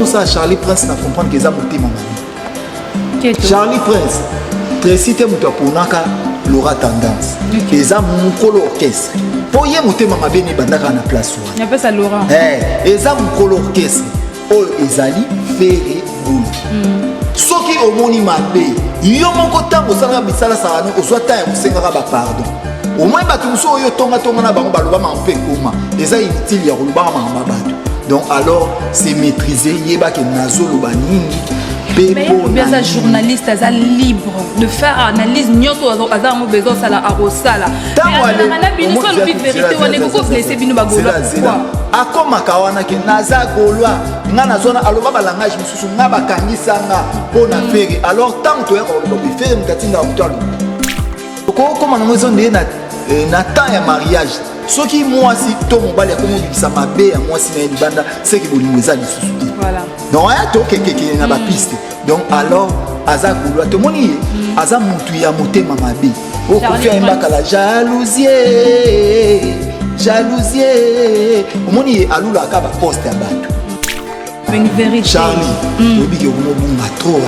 Osala Charlie Prince na comprendre que eza motema mabe. Charlie Prince, Tracy te moto aponaka Laura Tendance. Eza mokolo orchestre. Po ye motema mabe ne ebandaka na place wana. Napesa Laura. Eh, eza mokolo orchestre oyo ezali Ferre Gola. Soki omoni mabe, yo moko ntango osalaka misala salano ozwa temps ya kosengaka ba pardon. Omoni bato mosusu oyo tongatonga na bango baloba makambo mpe ekoma eza inutile ya kolobaka makambo ya bato. Donc alors c'est maîtriser, yeba ke nazoloba nini mpe mpo aza journaliste, aza libre de faire analyse nyonso aza yango besoin osala, akosala. Na bino so alobi vérité wana ekoko blesse bino bagaulois. Pourquoi akomaka wana ke naza gaulois? Nga nazwana aloba balangage mosusu, nga bakangisanga mpo na Ferre. Alors ntango toyaka koloba boye, Ferre moto atindaka moto aloba, okokoma nango ezo ndeye na temps ya mariage. Soki mwasi to mobali akomi obimisa mabe ya mwasi na ye libanda, seke bolingo eza lisusu te. Donc aya tokekeke na bapiste. Donc alors aza gaulois, tomoni ye aza motu ya motema mabe. Oyo Kofi ayembaka la jalousie, jalousie, omoni ye alulaka baposte ya bato. Charlie, oyebi ke okomobunga trop,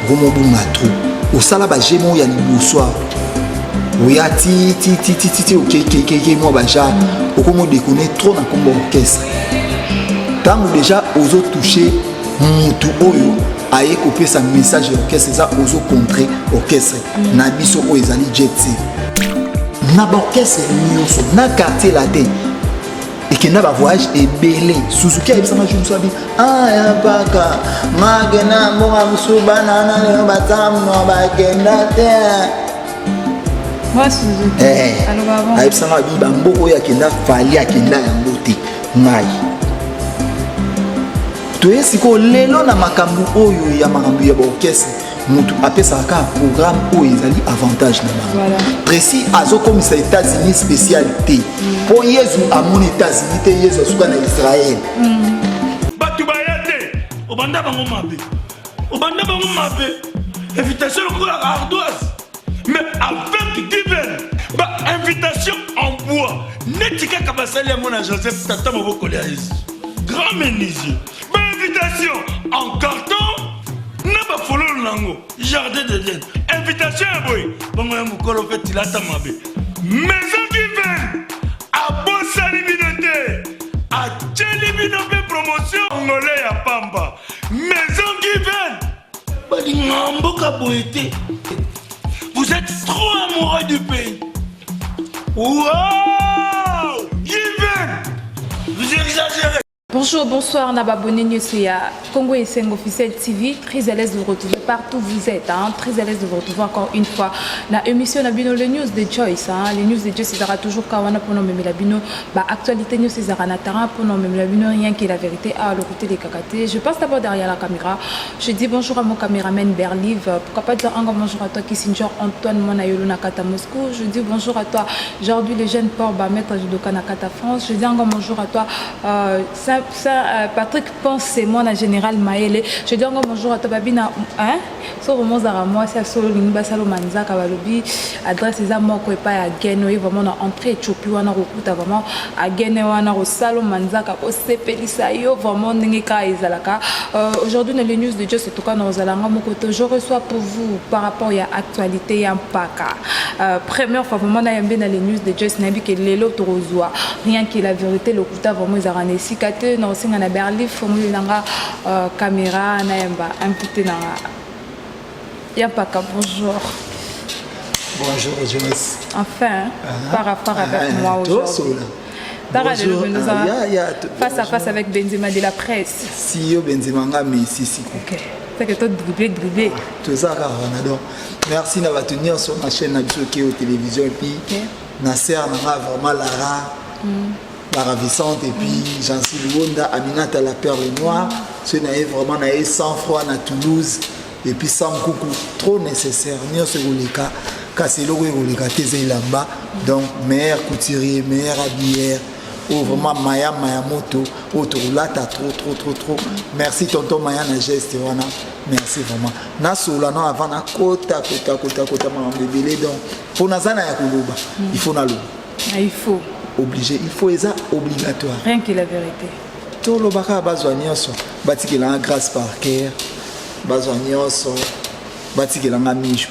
okomobunga trop. Osala baje moko ya liboso awa, oya ti ti ti ti ti ti okekekeke mwa bagenre, okomodekone trop na nkombo orchestre. Ntango déjà ozotouche mutu oyo aye kopesa message ya orchestre, eza ozocontre orchestre na biso oyo ezali Jet Set. Na baorchestre nyonso na Quartier Latin ekenda bavoyage ebele. Suzuki ayebisanga jour mosusu abi aya mpaka makenda mboka mosusu, bana na lelo batamno bakenda te. Ayebisanga abi bamboka oyo akenda, Fally akenda yango te. Ngai toye sikoyo lelo na makambo oyo ya makambo ya baorchestre, motu apesaka kaka programme oyo ezali avantage na bango. Tracy azokomisa États-Unis spécial te, mpo Yezu amoni États-Unis te, Yezu asuka na Israel. Bato baya te, obanda bango mabe, obanda bango mabe, invitation lokola ardoise, mais avec Given ba invitation en bois neti kaka basali yango na Joseph, tata mobokoli ya Yesu, grand menuisier, bainvitation en carton na bafololo nango, jardin d'Eden, invitation ya boye bongo ya mokolo mpe tilata mabe. Maison Given abosani bino te, atieli bino mpe promotion ngole ya pamba. Maison Given balinga mboka boye te. Vous êtes trop amoureux du pays. Wow, Given, vous exagérez. Bonjour, bonsoir, na abonné nyonso ya Congo Esengo Officiel TV. Très à l'aise de vous retrouver partout où vous êtes. Hein. Très à l'aise de vous retrouver encore une fois. La émission na bino, le news de Joyce. Hein. Les news de Joyce, sera toujours kawana pour nous la bino. Ba actualité news sera na terrain pour nous la bino, rien que la vérité à le côté des kakaté. Je passe d'abord derrière la caméra. Je dis bonjour à mon caméraman Berlive. Pourquoi pas dire encore bonjour à toi Kissinger Antoine Monayolo Nakata Moscou. Je dis bonjour à toi Jordi le jeune port ba maître judoka Nakata France. Je dis encore bonjour à toi Saint Patrick Pense, moi na général Maele. Je dis encore bonjour à toi Babina, hein, so vraiment zara moi c'est solo lingi basalo manzaka, balobi adresse eza moko epai ya Gene oyo vraiment na entrée Éthiopie wana, kokuta vraiment agene wana, kosala manzaka, kosepelisa yo vraiment ndenge kaka ezalaka. Aujourd'hui na les news de Dieu, en tout cas na ozalanga moko te. Je reçois pour vous par rapport ya actualité ya mpaka, première fois vraiment nayambe na les news de Dieu. Nayebi ke lelo tokozwa rien que la vérité, lokuta vraiment ezalaka na esika te. Na kosenga na Berlif fongoli nanga caméra, nayamba invité nanga ya mpaka. Bonjour. Bonjour Joyce. Enfin, par rapport avec moi aujourd'hui. Bonjour. Face à face avec Benzema de la presse. Si yo Benzema, nga Messi siko. Ok. C'est que toi dribblé dribblé. Toza kaka wana. Donc merci na bato nyonso na chaîne na biso Keo Télévision et puis na sœur na nga vraiment Lara, la ravissante, et puis Jancy Luonda, Aminata la perle noire, soki na ye vraiment na ye sans froid na Toulouse, et puis sans kuku trop nécessaire nyonso ekoleka, kasi eloko ekoleka te eza elamba. Donc meilleur couturier, meilleur habilleur oyo vraiment maya maya moto oyo tokolata trop trop trop trop. Merci tonton Maya na geste wana, merci vraiment. Nasola no avant nakota kota kota kota makambo ebele, donc mpo naza na ya koloba, il faut naloba. Ah, il faut. Obligé, il faut, eza obligatoire. Rien que la vérité. Tolobaka bazwa nyonso, batikelanga Grâce Parker, bazwa nyonso, batikelanga Mijo.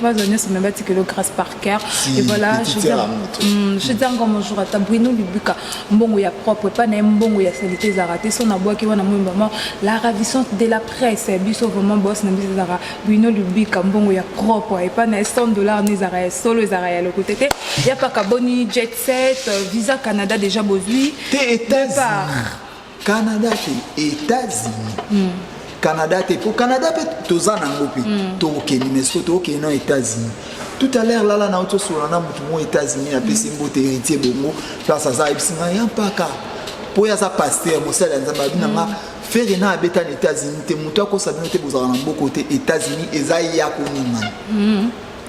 Bazwa nyonso, me batikelo Grâce Parker. Si, et voilà, petite je dis, sœur ya moto. Je dis encore bonjour ata Bruno Lubuka, mbongo ya propre epa na ye, mbongo ya saleté ezalaka te. So nabwaki wana moi vraiment la ravissante de la presse. Biso vraiment boss na biso ezalaka Bruno Lubuka, mbongo ya propre epa na ye, 100 $ ne ezalaka ya solo, ezalaka ya lokote te. Ya paka boni Jet Set, visa Canada déjà bozwi? Te, États-Unis. Part. Canada te, États-Unis. Canada te, po Canada mpe toza nango mpe tokokende, mais soki tokokende na États-Unis. Tout à l'heure lala na otosola na motu mo États-Unis, apesi mbote, Héritier Bongo place aza, ayebisi ngai ya mpaka mpo oyo aza pasteur, mosali ya Nzambe. Abi na nga Ferre na abeta na États-Unis te, moto akosa bino te, bozalaka na mboka te. États-Unis eza ya koningana.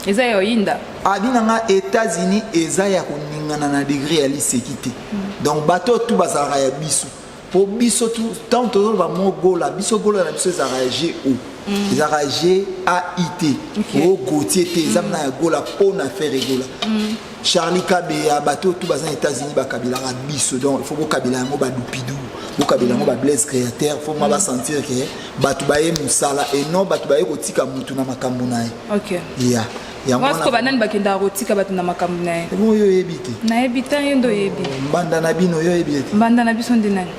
Eza ya oyinda. Abi na nga États-Unis eza ya koningana na degré ya liseki te. Donc bato oyo tu bazalaka ya biso, mpo biso tu ntango tozoloba mo Gola, biso Gola na biso ezalaka ya go, ezalaka g a i t o Gautier te, eza na ya Gola mpo na Ferre Gola, Charlie Kabeya. Bato oyo tu baza na États-Unis bakabelaka biso. Donc il faut bokabela yango badupidu, bokabela yango bablaise créateur, faut ma basentir ke bato baye mosala et non bato baye kotika mutu na makambo na ye. Ya yango. Wana siko banani bakendaka kotika bato na makambo na ye? Bongo yo oyebi te? Nayebi te, ye nde oyebi. Mbanda na bino, yo oyebi ete? Mbanda na biso nde nani?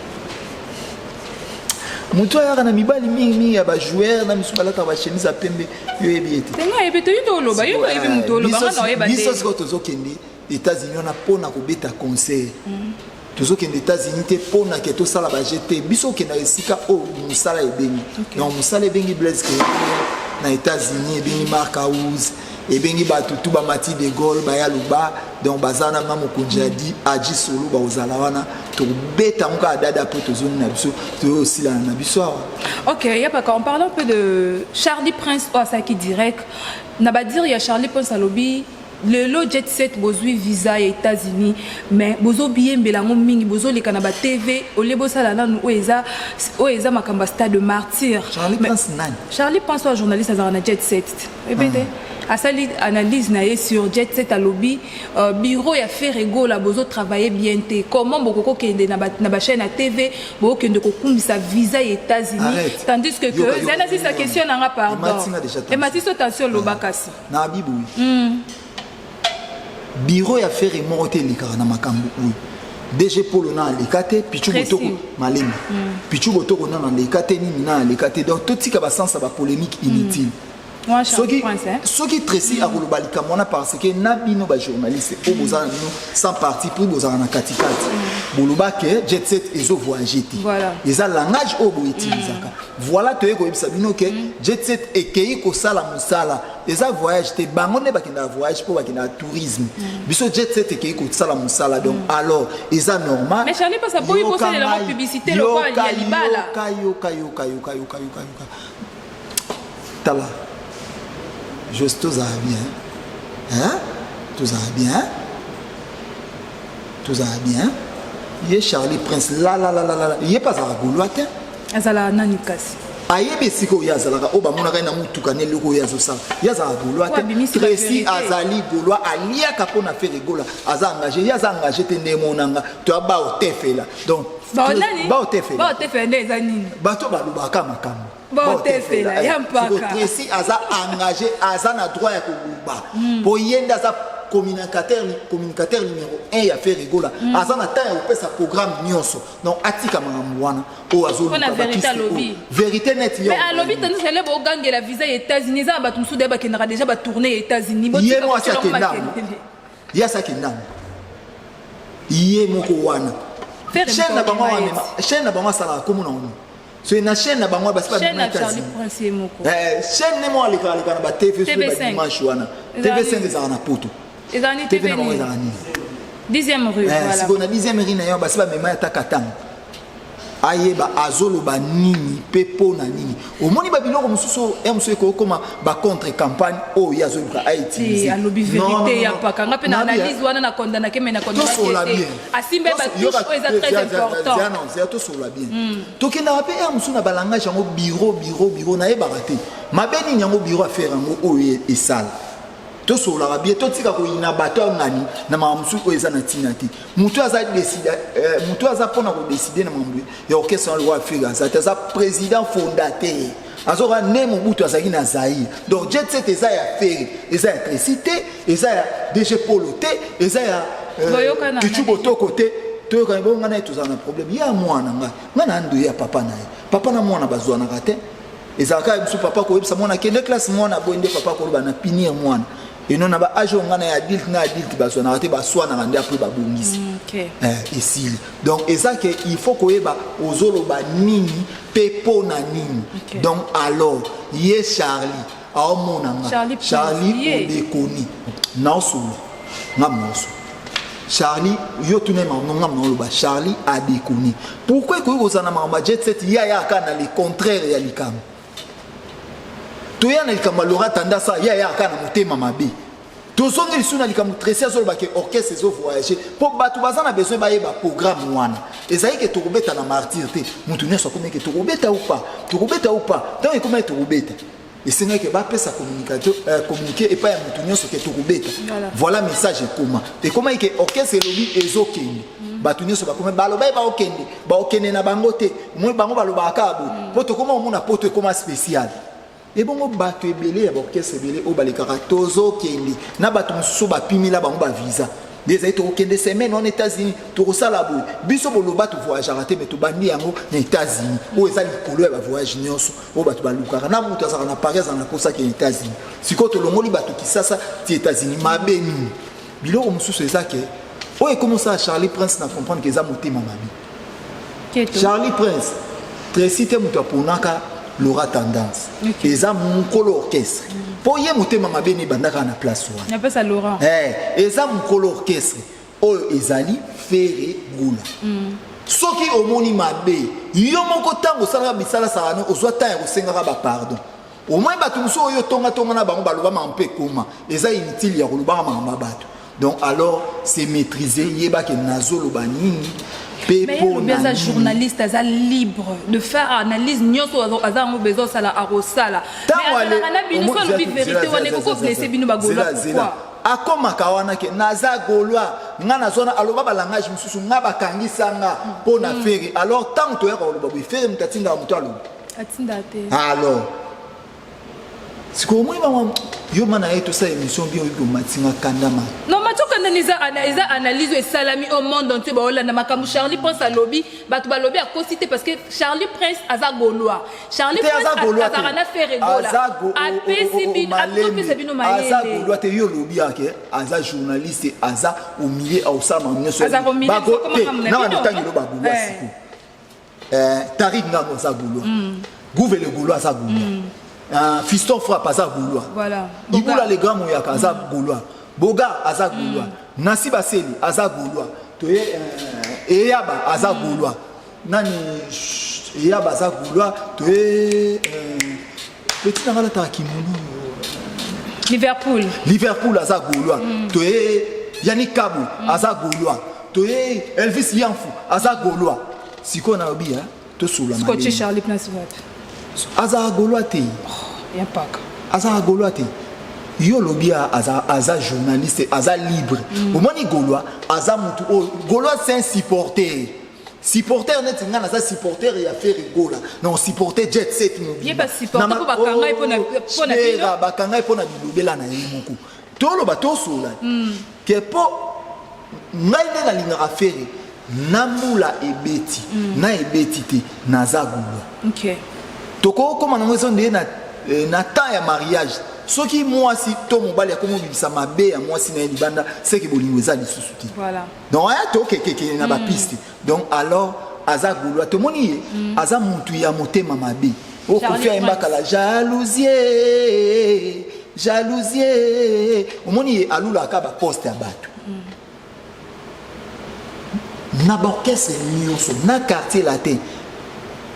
Moto ayaka na mibali mingimingi ya bajoueur na misu, balataka bachemise ya pembe, yo oyebi ete? Te, nga oyebi te, yo nde oloba, yo nde oyebi moto oloba, nga na oyeba. Biso te. Sikoyo tozokende États-Unis wana mpona kobeta concert. Tozokende États-Unis te mpona ke tosala baje te. Biso okendaka esika oyo mosala ebengi. Donc mosala ebengi Blaise Créateur na États-Unis, ebengi Mark House, ebengi bato tu bamati de Gaulle baya luba. Donc baza na nga mokonzi adi aji solo, bakozala wana, tokobeta yango kaka dada mpo tozongi na biso, toyosilana na biso awa. Ok, Yapaka, en parlant un peu de Charlie Prince oyo asalaki direct na badire ya Charlie Prince, alobi lelo Jet Set bozwi visa ya États-Unis, mais bozobiyembela yango mingi, bozoleka na batv olie bosala nanu oyo eza makambo ya Stade Martyr. Charlie Prince nani? Charlie Prince oyo journaliste azalaka na Jet Set, oyebi te? Asali analyse na ye sur Jet Set, alobi bureau ya Ferre Gola bozotravaille bien te. Comment bokoki kokende na bachaîne ya TV, bokokende kokumbisa visa ya États-Unis? Arrête. Tandis que Yoka, yoka, zala nasisa yoka. question nanga, pardon. Ematinga déjà tension. Ematisi tension, oloba kasi. Na abibu bureau ya Ferre moko te elekaka na makambo oyo. DG Polo na aleka te, Pichu. Précis. Botoko malembe, Pichu Botoko nano aleka te, nini na aleka te. Donc totika basens ya bapolémique inutile. Moi, Charlie Soki Prince, hein? Soki Tracy akoloba likambo wana, parce que na bino bajournaliste oyo bozala na bino sans parti pris, bozala na katikati, boloba ke Jet Set ezovoyage te. Eza langage oyo boutilisaka. Voilà, toye koyebisa bino ke Jet Set ekei kosala mosala, eza voyage te. Bango nde bakendaka voyage mpo bakendaka tourisme. Biso Jet Set ekei kosala mosala. Donc alors eza normal. Mais Charlie Prince aboyi Yoka kosalela yango ngai, publicité lokola yoka, ya libala. Yoka, yoka, yoka, yoka, yoka, yoka, yoka, tala Jos, tozala bien, hein? Tozala bien, tozala bien. Ye Charlie Prince la ye mpe azalaka Gaulois te. Azalaka nani kasi? Ayebi esika oyo azalaka, oyo bamonaka ye na motuka na eloko oyo azosala. Ye azalaka Gaulois Oyo te. abimisi Tracy bavérité. azali Gaulois, aliaka mpo na Ferre Gola, aza engagé. Ye aza engagé te nde emonanga toya baotefela. Donc Baonani? Baotefela. Baotefela nde eza nini? Bato balobaka makambo. Baotefela, ya mpaka. Tracy aza engagé, aza na droit ya koloba mpo ye nde aza communicateur numéro 1 ya Ferre Gola. Aza na temps ya kopesa programme nyonso. Donc atika makambo wana oyo azoluka. Mpo na vérité bakiste alobi. oyo. Vérité net yo. Mais alobi tandis ele bogangela visa ya États-Unis, eza na bato mosusu daye bakendaka déjà batourne ya États-Unis. Ye Botika mo asi kotiela yango akendamo. makelele. Ye asi akendamo ye moko wana. Ferre Chaîne na bango moto amema, chaîne na bango asalaka komo na ono so na chaîne na bango basi Chaîne babima ya Charlie États-Unis. Prince ye moko. Chaîne ne mo aleka aleka na batv so. TV5. Badimanche wana. Ezala TV5 nini? Ezalaka na poto. Ezala ni TV TV na bango nini? ezalaka nini? Dixième rue. Voilà. Sikoyo na dixième rue na yo basi bamema ata katanga, ayeba azoloba nini mpe mpo na nini. Omoni babiloko mosusu ya mosusu ekokoma bacontre campagne oyo ye azoluka Ti, alobi vérité ya paka. Nga mpe na analyse wana na condamnake, me na Tosola condamnake bien. te, asimbe batouche oyo eza très important. Zea, tosola bien. Tokendaka mpe ya mosusu na balangage yango, bureau, bureau, bureau, nayebaka te mabe nini yango bureau affaire yango oyo esala. Tosololaka bien, totika koyina bato ya ngani na makambo mosusu oyo eza na ntina te. Moto aza décide, moto aza mpona kodécider na makambo ya orchestre wana lokola Ferre aza te. Aza président fondateur, azoka ne Mobutu azalaki na Zaire. Donc Jet Set eza ya Ferre, eza ya Tracy te, eza ya DG Polo te, eza ya Boyokana. Kichu Botoko te. Toyokana bongo, ngai na ye tozala na problème ya mwana. Ngai na ndo ya papa na ye, papa na mwana bazwanaka te. Ezalaka ya biso papa koyebisa mwana akende classe, mwana boye nde papa koloba na punir mwana eno na baâge oyo. Ngai na ye adulte na adulte bazwanaka te, baswanaka nde après babongisi. Esili. Donc eza ke il faut koyeba ozoloba nini mpe mpo na nini. Donc alors ye Charlie aomona nga. Charlie Prince, Charlie ye. Odekoni naosolo nga moso Charlie, yo tuna ye makambo nga naoloba. Charlie adekoni pourquoi ekoki kozala na makambo ya Jet Set? Ye ayaka na le contraire ya likambo. Toya na likambo ya Laura Tandasa, ye ayaka na motema mabe. Tozongi lisusu na likambo Tracy azoloba ke orchestre ezovoyage mpo bato baza na besoin bayeba programme wana. Ezali ke tokobeta na Martyr te. Motu nyonso akomi ke tokobeta ou pas, tokobeta ou pas. Ntango ekomaki tokobeta, esengaki ke bapesa communiqué epai ya motu nyonso ke tokobeta. Voilà, message ekoma, ekomaki ke orchestre elobi ezokende. Bato nyonso bakomi baloba ye baokende, baokende na bango te. Omoni bango balobaka kaka boye mpo tokoma omona poto ekoma spécial. Ebongo bato ebele ya baorchestre ebele oyo balekaka tozokende na bato mosusu bapimila bango bavisa nde ezali tokokende semaine wana États-Unis, tokosala boye. Biso boloba tovoyageaka te, mais tobandi yango na États-Unis oyo eza likolo ya bavoyage nyonso oyo bato balukaka. Na moto azalaka na Paris azalaka na kosaki na États-Unis. Sikoyo tolongoli bato Kisasa ti États-Unis, mabe nini? Biloko mosusu eza ke oyo ekomi osala Charlie Prince na comprendre ke eza motema mabe. Keto. Charlie Prince, Tracy te moto aponaka Laura Tendance. Eza mokolo orchestre mpo ye motema mabe ne ebandaka na place wana. Napesa Laurent. Eza mokolo orchestre oyo ezali Ferre Gola. Soki omoni mabe yo moko, ntango osalaka bisalasala no, ozwa ntango ya kosengaka bapardon. Omoi bato mosusu oyo tongatonga na bango balobama mpe ekoma eza inutile ya kolobaka makambo ya bato. Donc alors c'est maîtriser, yebake nazoloba nini mpe Mais mpo lobi aza na nini. Journaliste aza libre de faire analyse nyonso aza yango besoin osala, akosala. Ntango Mais azalaka na bino so alobi vérité wana ekoko blesse bino bagaulois. Pourquoi? Akomaka wana ke naza Gaulois, nga nazwana aloba balangage mosusu, nga bakangisa nga mpo na Ferre. Alors ntango toyaka koloba boye, Ferre moto atindaka moto aloba? Atinda te. Alors sikoyo omoi mama yo ma na ye tosala émission bien, oyebi komatinga kanda ma. Non, Mathieu Kandani, eza analyse oyo esalami au monde entier. Baolanda makambo Charlie Prince alobi. Bato balobi akosi te parce que Charlie Prince aza Gaulois. Charlie Te, Prince aza Gaulois te. azalaka na Ferre Gola. Aza Apesi bino, malembe. apesa bino Aza mayele. Gaulois te. Yo olobi ake aza journaliste, aza au milieu, aosala makambo nyonso. Aza au milieu, soko makambo na Na bino, bana ntango elo bagaulois. Sikoyo Tarik Ngango aza Gaulois, Gouvele Gaulois aza Gaulois, Fiston Frappe aza Gaulois. Ibula le Grand Moyaka aza Gaulois, Boga aza Gaulois, Nasi Baseli aza Gaulois, toye Eyaba aza Gaulois, nani Eyaba aza Gaulois, toye petit nanga alataka kimono. Liverpool. Liverpool aza Gaulois, toye Yannick Kabu aza Gaulois, toye Elvis Yanfu aza Gaulois. Sikoyo nalobi tosolola. Scotché Charlie Prince wapi? Azala Gaulois te. Ya mpaka. Azala Gaulois te. Yo olobi aza journaliste, aza libre. Omoni Gaulois aza mutu oyo, Gaulois c'est un supporter, supporter neti ngai naza supporter ya Ferre Gola na osupporter Jet Set. Ye ba supporter mpo bakanga ye mpo na bino. Bakanga ye mpo na bilobela na ye moko. Toloba, tosola ke mpo ngai nde nalingaka Ferre na mbula ebeti na ebeti te, naza Gaulois. Tokokóma nango eza nde na temps ya mariage. Soki mwasi to mobali akomi obimisa mabe ya mwasi na ye libanda, seke bolingo eza lisusu te. Donc aya tokekeke na bapiste. Donc alors aza Gaulois, tomoni ye aza mutu ya motema mabe oyo Charlie Kofi ayembaka la jalousie, jalousie. Omoni ye alulaka baposte ya bato na baorchestre nyonso na Quartier Latin,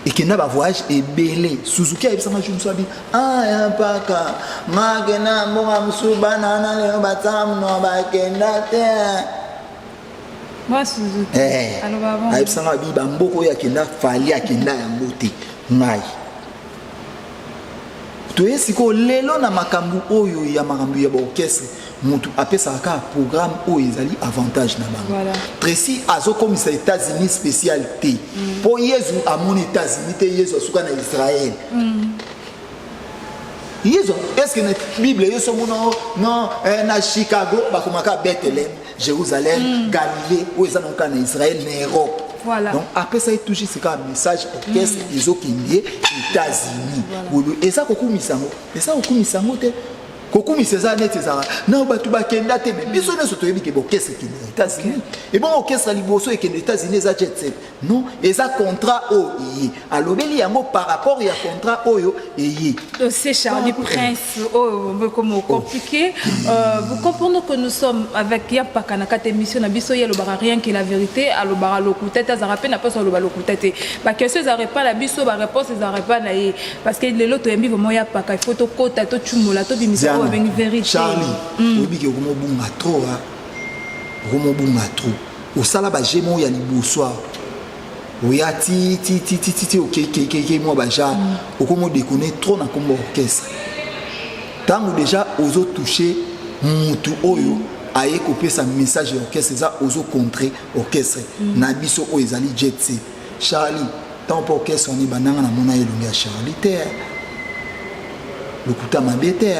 ekenda bavoyage ebele. Suzuki ayebisanga jour mosusu abi aya mpaka makenda mboka mosusu, bana wana lelo batsaka monoko bakenda te. Mwa Suzuki. Aloba bon. Ayebisanga abi bamboka oyo akenda, Fally akenda yango te. Ngai toye sikoyo lelo na makambo oyo ya makambo ya baorchestre. Mutu apesaka kaka programme oyo ezali avantage na bango. Voilà. Tracy azokomisa États-Unis spécial te. Mpo Yezu amoni États-Unis te, Yezu asuka na Israël. Yezu, est-ce que na Bible Yesu omona o, non, eh, na Chicago bakomaka Bethléem, Jérusalem, Galilée, oyo eza nango kaka na Israël, na Europe. Voilà. Donc apesa ye toujours sika message orchestre ezokende États-Unis. Boye eza kokumisa yango, eza kokumisa yango te. Kokumisa eza neti ezalaka na bato bakenda te, mais biso nyonso toyebi ke orchestre ekende na États-Unis. Ebongo orchestre liboso ekende États-Unis eza Jet Set. Non, eza contrat oyo eye. Alobeli yango par rapport ya contrat oyo eye. Dossier Charlie Prince, oh, comme compliqué. Vous comprenez que nous sommes avec Yapaka na kate émission na biso ye alobaka rien que la vérité, alobaka lokuta te, azalaka pe na poso aloba lokuta te. Ba question ezalaka pa na biso, ba réponse ezalaka pa na ye. Parce que lelo toyembi vraiment Yapaka, il faut to kota, to chumola, to bimisa oyo babengi vérité. Charlie, oyebi ke okomobunga trop, hein. Okomobunga trop. Osala ba jeu moko ya liboso awa. Oya ti, ti, ti, ti, ti, ti, okei, kei, kei, kei, mwa ba genre. Okomo déconner trop na kombo orchestre. Tango déjà ozo toucher mutu oyo aye kopesa message ya orchestre, eza ozo contrer orchestre. Na biso oyo ezali Jet Set. Charlie, tango mpo orchestre wana ebandanga na mona elongi ya Charlie te. Lokuta mabe te.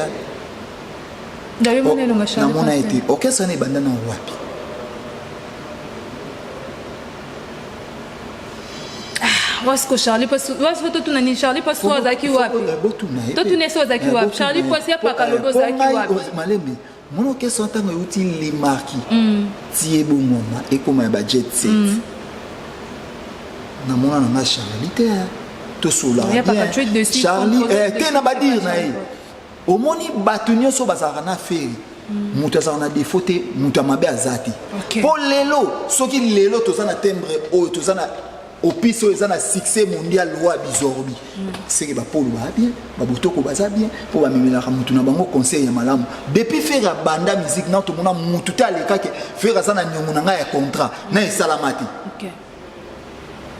D'ailleurs, mona elongi ya Charlie Na mona Prince. ete orchestre wana ebanda na wapi? Wasco Charlie Prince, Wasco totuna ni Charlie Prince oyo azalaki wapi? Botuna ye. Totuna ye so azalaki wapi? Charlie Prince ya paka lobi ozalaki wapi? Malembe, mona orchestre ntango euti Limarki. Tie bongoma ekoma ya ba Jet Set. Na mona na nga Charlie te. Tosolaka Ya paka, bien. tu es dessus, Charlie, contre te na ba dire na ye. Charlie. Omoni bato nyonso bazalaka na feri. Moto azalaka na défaut te, moto ya mabe aza te. Po lelo, soki lelo toza na timbre oyo, toza na opise oyo eza na succès mondial loi Bizorbi. Seke ba polo ba bien, ba botoko baza bien, po ba memelaka mutu na bango conseil ya malamu. Depuis Ferre abanda musique na tomona mutu te alekake Ferre aza na nyongo na ngai ya contrat na esalama te.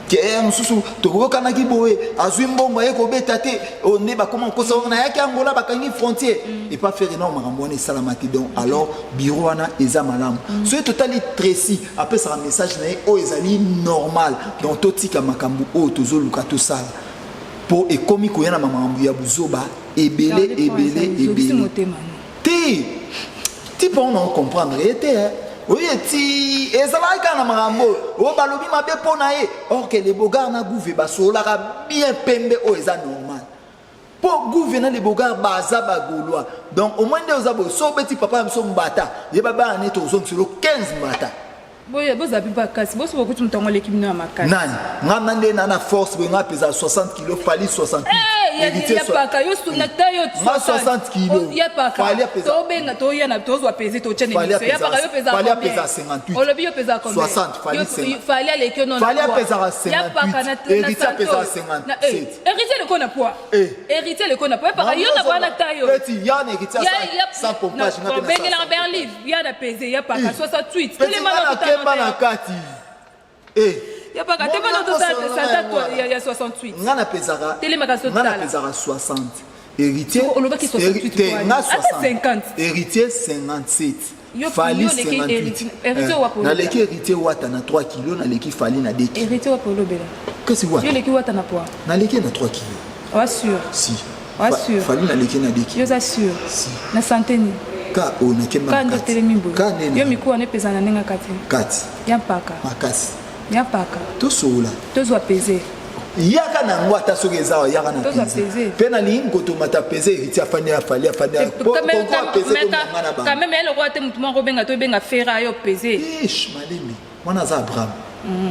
Ke mosusu tokoyokanaki boye, azwi mbongo aye kobeta te, oyo nde bakoma kokosa wana, nayaki Angola bakangi frontière. Et pas Ferre na makambo wana esalama te. Donc alors bureau wana eza malamu. Soki totali Tracy apesaka message na ye oyo ezali normal. Donc totika makambo oyo tozoluka tosala. Po ekomi koya na makambo ya buzoba ebele, Charlie Prince, ebele, azokisi ebele. motema, no? Te, ti mpo na comprendre ye te, hein. Oye ti ezalaki kaka na makambo oyo. Oyo balobi mabe mpo na ye. Or que le Bogard na Gouve basololaka bien pembe oyo eza normal. Po Gouve na le Bogard baza ba Gaulois. Donc au moins nde oza boye, so obeti papa ya biso mbata, yeba bana neti ozongiselo 15 mbata. Boye, boza pe makasi. Boso bokuti moto yango aleki bino ya makasi. Nani? Nga na nde na na force boye, nga peza 60 kilos, Fally 68. Eh, ya, Héritier ya paka, yo su, na ta yo Nga 60 kilos. Oh, ya paka. Fally apeza Tobenga, toya na, tozwa peze, totya na Fally émission. Ya apeza paka, yo peza Fally combien? apeza 58. Olobi yo peza combien? 60, Fally Yo, 50. Fally aleki yo non na Fally poids. apezaka Ya paka na 58. na Héritier santo. apezaka 57. Na, eh, Héritier aleki yo na poids. Eh. Héritier aleki yo na poids. Ya paka, yo na poids na ta yo. Petit, ya na héritier Ya, sans, ya, sans pompage, na, nga pe na bengela sans Berlin, ya na peze, ya paka, Eh. 68. Petit, Telema nga na na kotana kemba na te. kati. Eh. Ya paka, Mona telema na koso kotana na te, sata yango toi, wana. ya, ya 68. Nga na pezaka, Telema ka nga na sotala. pezaka 60. Héritier, Soko olobaki 68 Héritier, kwa nga nini? Ata 60. 50. Héritier 57. Yo, Fally yo leki 58. Héritier, Héritier wapi olobela? Naleki Héritier Wata na 3 kilos, naleki Fally na 2 kilos. Héritier wapi olobela? Kasi Wata. Yo leki Wata na poids? Naleki na 3 kilos. Oa sûr? Si. Oa sûr? Fally naleki na 2 kilos. Yo za sûr? Si. Na santé ni? Ka oyo nakemba Ka na ndo kati. telemi boye. Ka nene. Yo mikuwa ne pesa na ndenge kati. Kati. Ya mpaka. Makasi. Ya mpaka. Tosola. Tozwa pese. Yaka na yango ata soki eza awa, yaka na Tozwa pese. pese. Pe na lingi kotomata pese, héritier afandi, afali, afandi, Te, po, quand même, kongo quand apese même, to manga na bango. quand même, elle aura te mutu moko benga to benga fera yo pese. Ish, malembe. Mwana aza Abraham.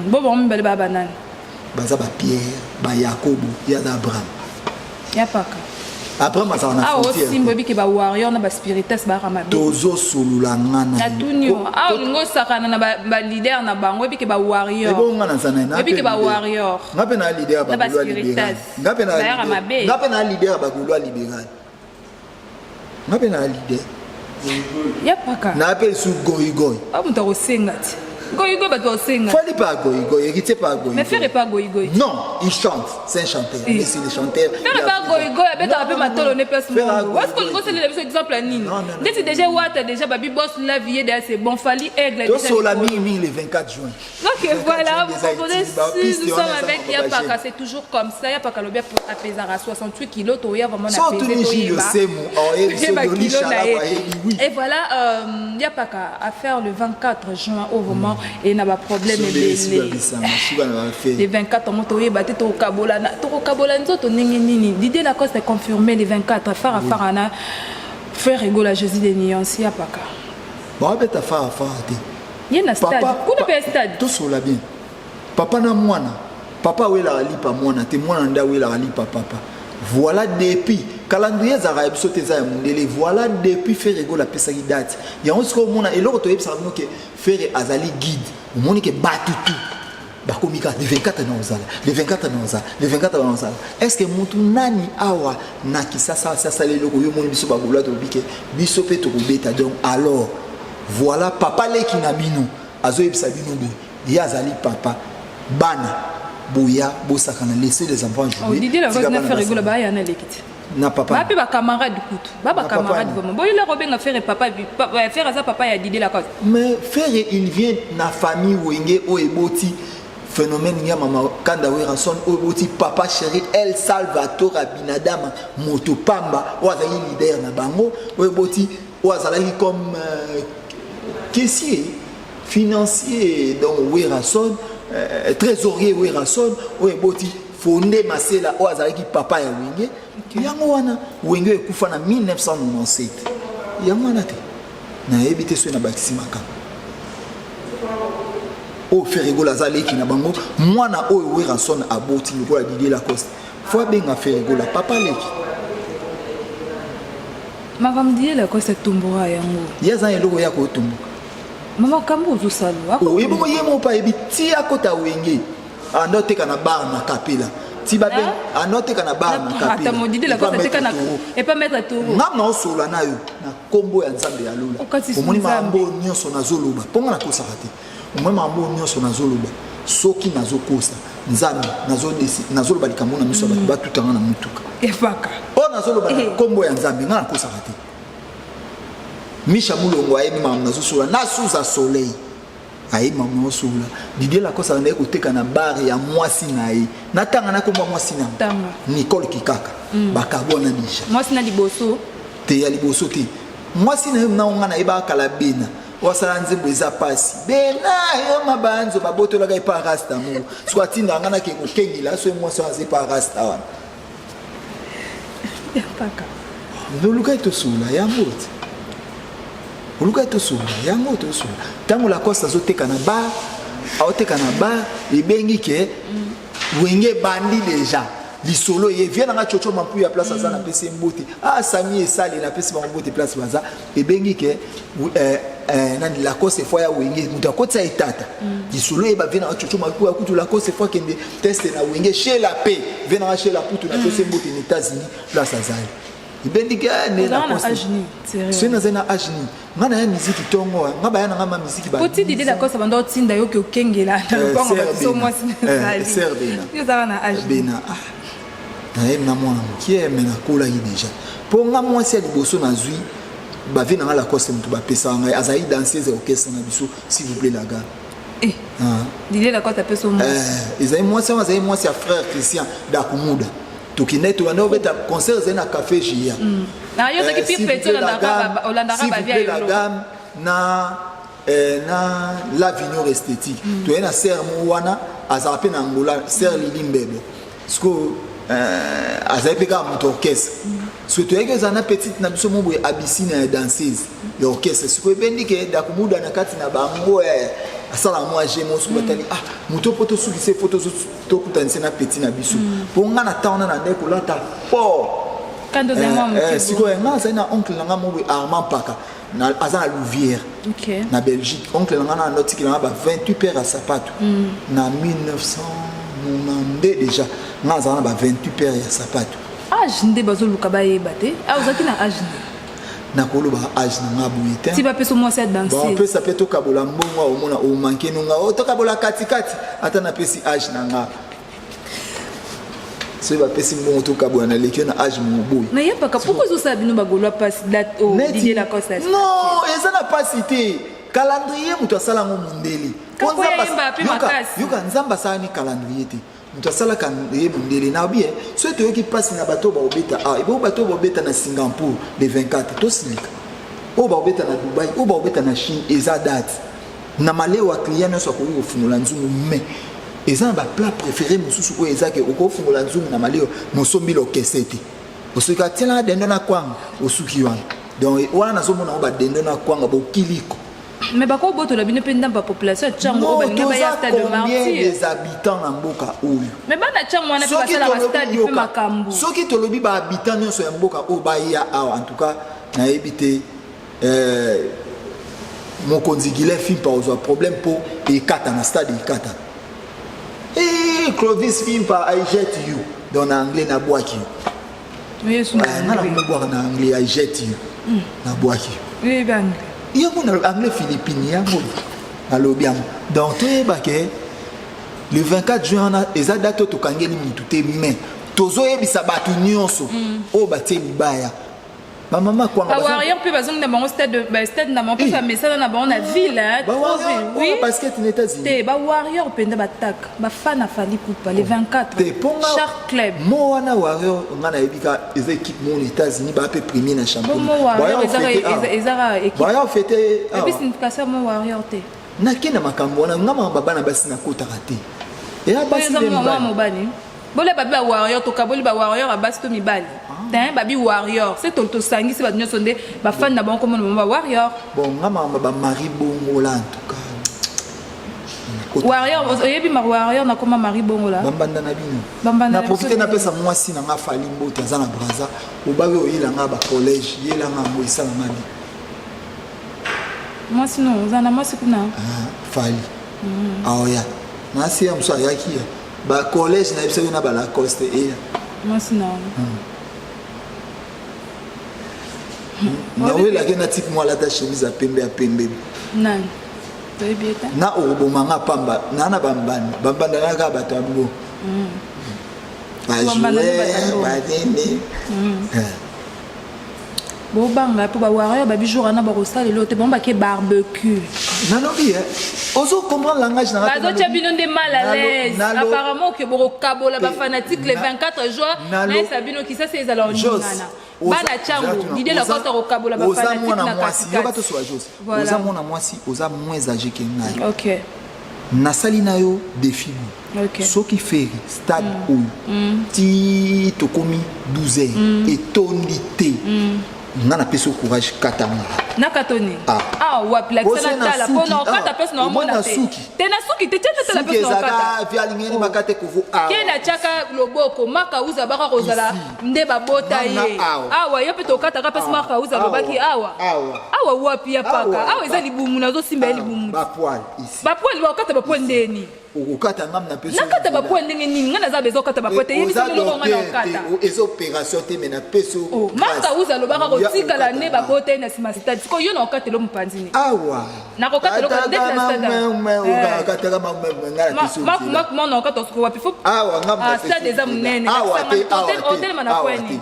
Bo bango mibale ba banani. Baza ba Pierre, ba Yakobo, ya za Abraham. Ya paka. Abraham azala na Awa frontière. osimba oyebi ke ba warrior na ba spiritas ba rama be. Tozo solula nga na yo. Natuni yo. Ko- Awa ko- olingi osakana na ba leader na bango, oyebi ke ba warrior. Ebongo nga naza na ye, na Oyebi ke pe ba leader. warrior. Nga pe na leader ya ba Na ba Gaulois libéral. spiritas. Nga pe na Ba leader. yaka mabe. Nga pe na leader ya ba Gaulois libéral. Nga pe na leader. Ya paka. Na pe su goy goy. Ba moto akosenga ti. Goyigoyi bato baosenga. Fally pas goyigoyi, Héritier pas goyigoyi. Mais Ferre pas goyigoyi. Non, il chante, c'est un chanteur. Eh. Mais c'est le chanteur. Ferre pas goyigoyi, abetaka mpe matolo ne place mongo. Waske olingi osalela biso exemple ya nini? Non, non, non. Ndeti déjà Wata déjà babi boss la vie déjà c'est bon Fally aigle. Tosola mingi mingi le 24 juin. Ok, 24 voilà, juin, vous déjà, comprenez, Itiba, si piste, nous on sommes est avec ensemble, Yapaka, c'est toujours comme ça. Yapaka lobi apesara 68 kilos, toya vraiment So otuni Gilles Osemu, oyebi so Toyeba Doli kilo na Shala, ye. bayebi, oui. Et voilà, Yapaka à faire le 24 juin au moment et na ba problème Sobele suka ebele. bisanga, suka na bafe. Le 24 mo toyeba te tokokabola na- tokokabola nzoto ndenge nini. Didier Lacoste confirmé le 24 fara fara na Ferre Gola Jésus de Nuance Yapaka. Babeta fara fara te. Ye na stade. Kuna pe stade. Tosola bien. Papa na mwana, papa awelaka lipa mwana te, mwana nde awelaka lipa papa. Voilà depuis calendrier ezalaka ya biso te, eza ya mondele. Voilà depuis Ferre Gola apesaki date yango. Sikoyo omona eloko toyebisaka bino ke Ferre azali guide. Omoni ke bato tu bakomi kaka le 24 na ozala, le 24 na ozala, le 24 na ozala. Est ce que mutu nani awa na Kisasa asi asala eloko? Yo omoni biso bagola, tolobi ke biso mpe tokobeta. Donc alors voilà, papa leki na bino azoyebisa bino boye, ye azali papa bana, boya bosakana, laissez les enfants Oh, jouer. Didier Lacoste Tika na bana Ferre Gola basakana. baya na lekiti. Na papa Ba pe ba camarade kutu. Ba ba Na papa camarade ni. vraiment. Boyela kobenga Ferre papa Ferre aza papa ya Didier Lacoste. Mais Ferre, il vient na famille Wenge oyo eboti phénomène ya mama Kanda Werrason, oyo eboti papa chéri El Salvatore Abinadama moto pamba, oyo azalaki leader na bango, oyo eboti oyo azalaki comme caissier financier, donc Werrason, trésorier Werrason, oyo eboti Fonde Masela, oyo azalaki papa ya Wenge. Yango wana Wenge oyo ekufa na 1997. Yango wana te, nayebi te soki nabakisi makambo oyo. Ferre Gola aza leki na bango, mwana oyo Werrason aboti. Lokola Didier Lacoste, fo abenga Ferre Gola papa leki. Makambo Didier Lacoste atomboka yango. Ye aza na eloko ya kotomboka. Mama kambo ozosala. Oye bongo, ye moko mpe ayebi ti akota Wenge, anda oteka na bar na Kapela, ti babe anda oteka na bar na Ata Kapela. mo Didier Lacoste Epa ateka na Maître Toro. epa Maître Toro. Nga na osola na yo na nkombo ya Nzambe ya lola. Okatisi Omoni Nzambe. makambo oyo nyonso nazoloba, mpo nga nakosaka te. Omoni makambo oyo nyonso nazoloba, soki nazokosa Nzambe, nazoloba likambo na miso ya bato, batutanga na motuka. Efaka. Oyo nazoloba na Eh. nkombo ya Nzambe, nga nakosaka te. Misha Mulongo ayebi makambo nazosola na Suza Soleil, ayebi makambo nazosola. Didier Lacoste andaki koteka na bar ya mwasi na ye. Natanga na nkombo ya mwasi na Tanga. Nicole Kikaka, bakabwana déjà. Mwasi na liboso. Te, ya liboso te, mwasi na ye na nga nayebaka kala, bena wasala nzembo eza pasi, bena yo mabanzo babotolaka epa rasta moko. Soki atindaka nga nake kokengela, soki mwasi wana aza epa rasta wana. Efaka. Nolukai tosola yango te, olukai tosola yango, tosola. Ntango Lacoste azoteka na bar, aoteka na bar, ebengi ke Wenge ebandi déjà. Lisolo ye vie nanga Coco Mampuya, place aza, napesi ye mbote. Ah, Sami esali, napesi bango mbote place baza. Ebengi ke nani, Lacoste efo ya Wenge, moto akotisa ye tata. Lisolo ye bavie nanga Coco Mampuya kutu, Lacoste efo akende teste na Wenge chez la paix. Vie nanga chez la putu, napesi ye mbote na États-Unis place azali. Ebendi ke ne Ozala na Lacoste. âge nini? Sérieux? Soki nazali na âge nini, nga na ya miziki ntongo, nga baya na nga ma miziki ba Po ti Didier Lacoste banda otinda yo ke okengela na lopango Sœur bato so Bena. mwasi Eh, Sœur Bena. Yo ozala na âge nini? Bena, ah, nayebi na mwana mokie, me nakolaki déjà, mpo nga mwasi ya liboso nazwi bavie na nga Lacoste, moto bapesaka ngai, azali danseuse ya orchestre na biso, s'il vous plaît la gare. Eh, Ah. Didier Lacoste apesa yo mwasi? Eh, ezali mwasi wana, azali mwasi ya frère Christian Dakumuda. Tokendaki, tobanda kobeta concert, ezali na café Gia. Na yo ozalaki pire petit, olandaka bavie ya la yo. Gamme na la Vignor Esthétique. Toye na ser mo wana azala mpe na Angola, ser Lili Mbebo. Sikoyo azali mpe kaka moto orchestre. Soki toyaki, ezala na petite na biso mo boye, Abisine ya danseuse ya orchestre. Sikoyo ebendi ke Dakumuda na kati na bango asala mwa je mo. Soki batali, ah, moto mpo tosukisa, fo tokutanisa na petit na biso, mpo nga na ntango wana na nde kolata fort. Kandi ozali mwa moke. Sikoyo nga azali na oncle na nga mo boye, Armand Paka, aza na Louvière na Belgique. Oncle na nga na ando atikela nga ba 28 paire ya sapato na 1992. Déjà nga azala na ba 28 paire ya sapato. Âge nde bazoluka bayeba te. Ah, ozalaki na âge nde? Nakoloba age na nga boye te. Ti bapesa mwasi ya danse. Bapesa mpe tokabola mbongo, omona omanke nonga, o tokabola katikati, ata napesi age na nga. Soki bapesi mbongo tokabola, naleki yo na age moboyi. Nayebaka pourquoi ezosala bino bagaulois mpasi date oyo Didier Lacoste. Non, eza na mpasi te. Calendrier, moto asala yango mondele. Mpo yayemba mpe makasi. Yoka, Nzambe asalani calendrier te, moto asalaka ye mondele. Na bien, soki toyoki mpasi na bato oyo baobeta awa, ebo bato oyo baobeta na Singapour le 24, tosilika oyo baobeta na Dubai, oyo baobeta na Chine, eza date na malewa. Client nyonso akoki kofungola nzungu, mais eza na baplat préféré mosusu oyo eza ke okofungola nzungu na malewa, mosombi lokese te, osoki atielanga dendo na kwanga, osuki wana. Donc wana nazomona ngo badendo na kwanga bokiliko. Mais bakobotola bino mpe ndambo ya population ya Tshangu oyo balingi baya stade de Martyr. Des habitants na mboka oyo. Mais bana Tshangu wana mpe basalaka stade mpe makambo. Soki tolobi bahabitant nyonso ya mboka oyo baya awa, en tout cas nayebi te, mokonzi Guilin Fimpa ozwa problème mpo ekata na stade ekata. Hey, Clovis Fimpa, I jet you. Donc na anglais nabwaki yo. Nga nakomobwaka na anglais, I jet you, nabwaki yo. Yango na anglais Philippine, yango nalobi yango. Donc toyeba ke le 24 juin wana eza date oyo tokangeli mutu te, mais tozoyebisa bato nyonso oyo batie libaya, bamama kwanga. Bawarrior mpe bazongi na bango stade, stade na bango mpe bamesana na bango na ville. Oui, basket na États-Unis. Te, bawarrior mpenza bataka bafana Fally Ipupa le 24. Te, mponga Shark Club. Mo wana warrior, nga nayebi ka eza équipe mo na États-Unis, baa mpe premier na championnat. Mo warrior ezaka équipe. Baya fete. Ebi signification mo warrior te. Nakenda makambo wana, nga makambo bana basi nakotaka te. Eya basi. Eza mobali bolia babi bawarrior, tokaboli bawarrior ya basi to mibali te. Babi warrior se tosangisi bato nyonso nde bafani na bango komona bango bawarrior. Bon, nga makambo bamari bongola, en tout cas. Warrior, oyebi warrior nakoma mari bongola. Bambanda na bino. Na profite napesa mwasi na nga Fally mbote, aza na Braza. Obaki oyelanga bacollège, yelanga yango, esalanga bi. Mwasi no, oza na mwasi kuna? Fally aoya nasi ya mosu ayaki ya bacollège na biso na balacoste eya. Mwasi na Nawelaki na type mo alata chemise ya pembe ya pembe. Nani? Toyebi ete. Na okobomanga pamba naa na bambanda bambanda na kaka bato ya bo bajoueur banini. Bobanga mpo bawarrior babi jour wana bakosala eloko te, bango bake barbecue. Nalobi ozo comprendre langage na. Bazotia bino nde mal à l'aise apparemment ke bokokabola bafanatique le 24 juin. Nayesa bino kisasa ezala oningana bana Tshangu, Didier Lacoste akokabola bafanatique na katikati. Oza mwana mwasi, oza moins âgé ke ngai. Ok. Nasali na yo défi. Soki Ferre stade oyo ti tokomi 12 heures etondi te, nga napesi yo courage, katanga. Nakatoni? Ah, wapi? Lakisa natala mpona okata place na omona te. Te, na suki te, tia natala place na okata. Vi alingeni makate kovo. Ke natiaka loboko maka uza baka kozala nde babota ye awa. Yo mpe tokataka mpesi maka uza alobaki awa. Awa wapi ya paka? Awa eza libumu, nazosimba ye libumu. Bapoils, bakokata bapoils ndeni? Okokata ngam na pesi. Nakata bapoils ndenge nini? Ngai naza besoin okata bapoils te, yebisa eloko nga na okata. Eza opération te, mais napesi. Maka uza alobaka kotikala nde babota ye na nsima stade. Sikoyo yo na okatela mopanzi nini? Awa. Nakokata eloko ndeti na stade. Kataka. Na okata siko wapi? Fo Awa. Stade eza monene, otelema na kweni.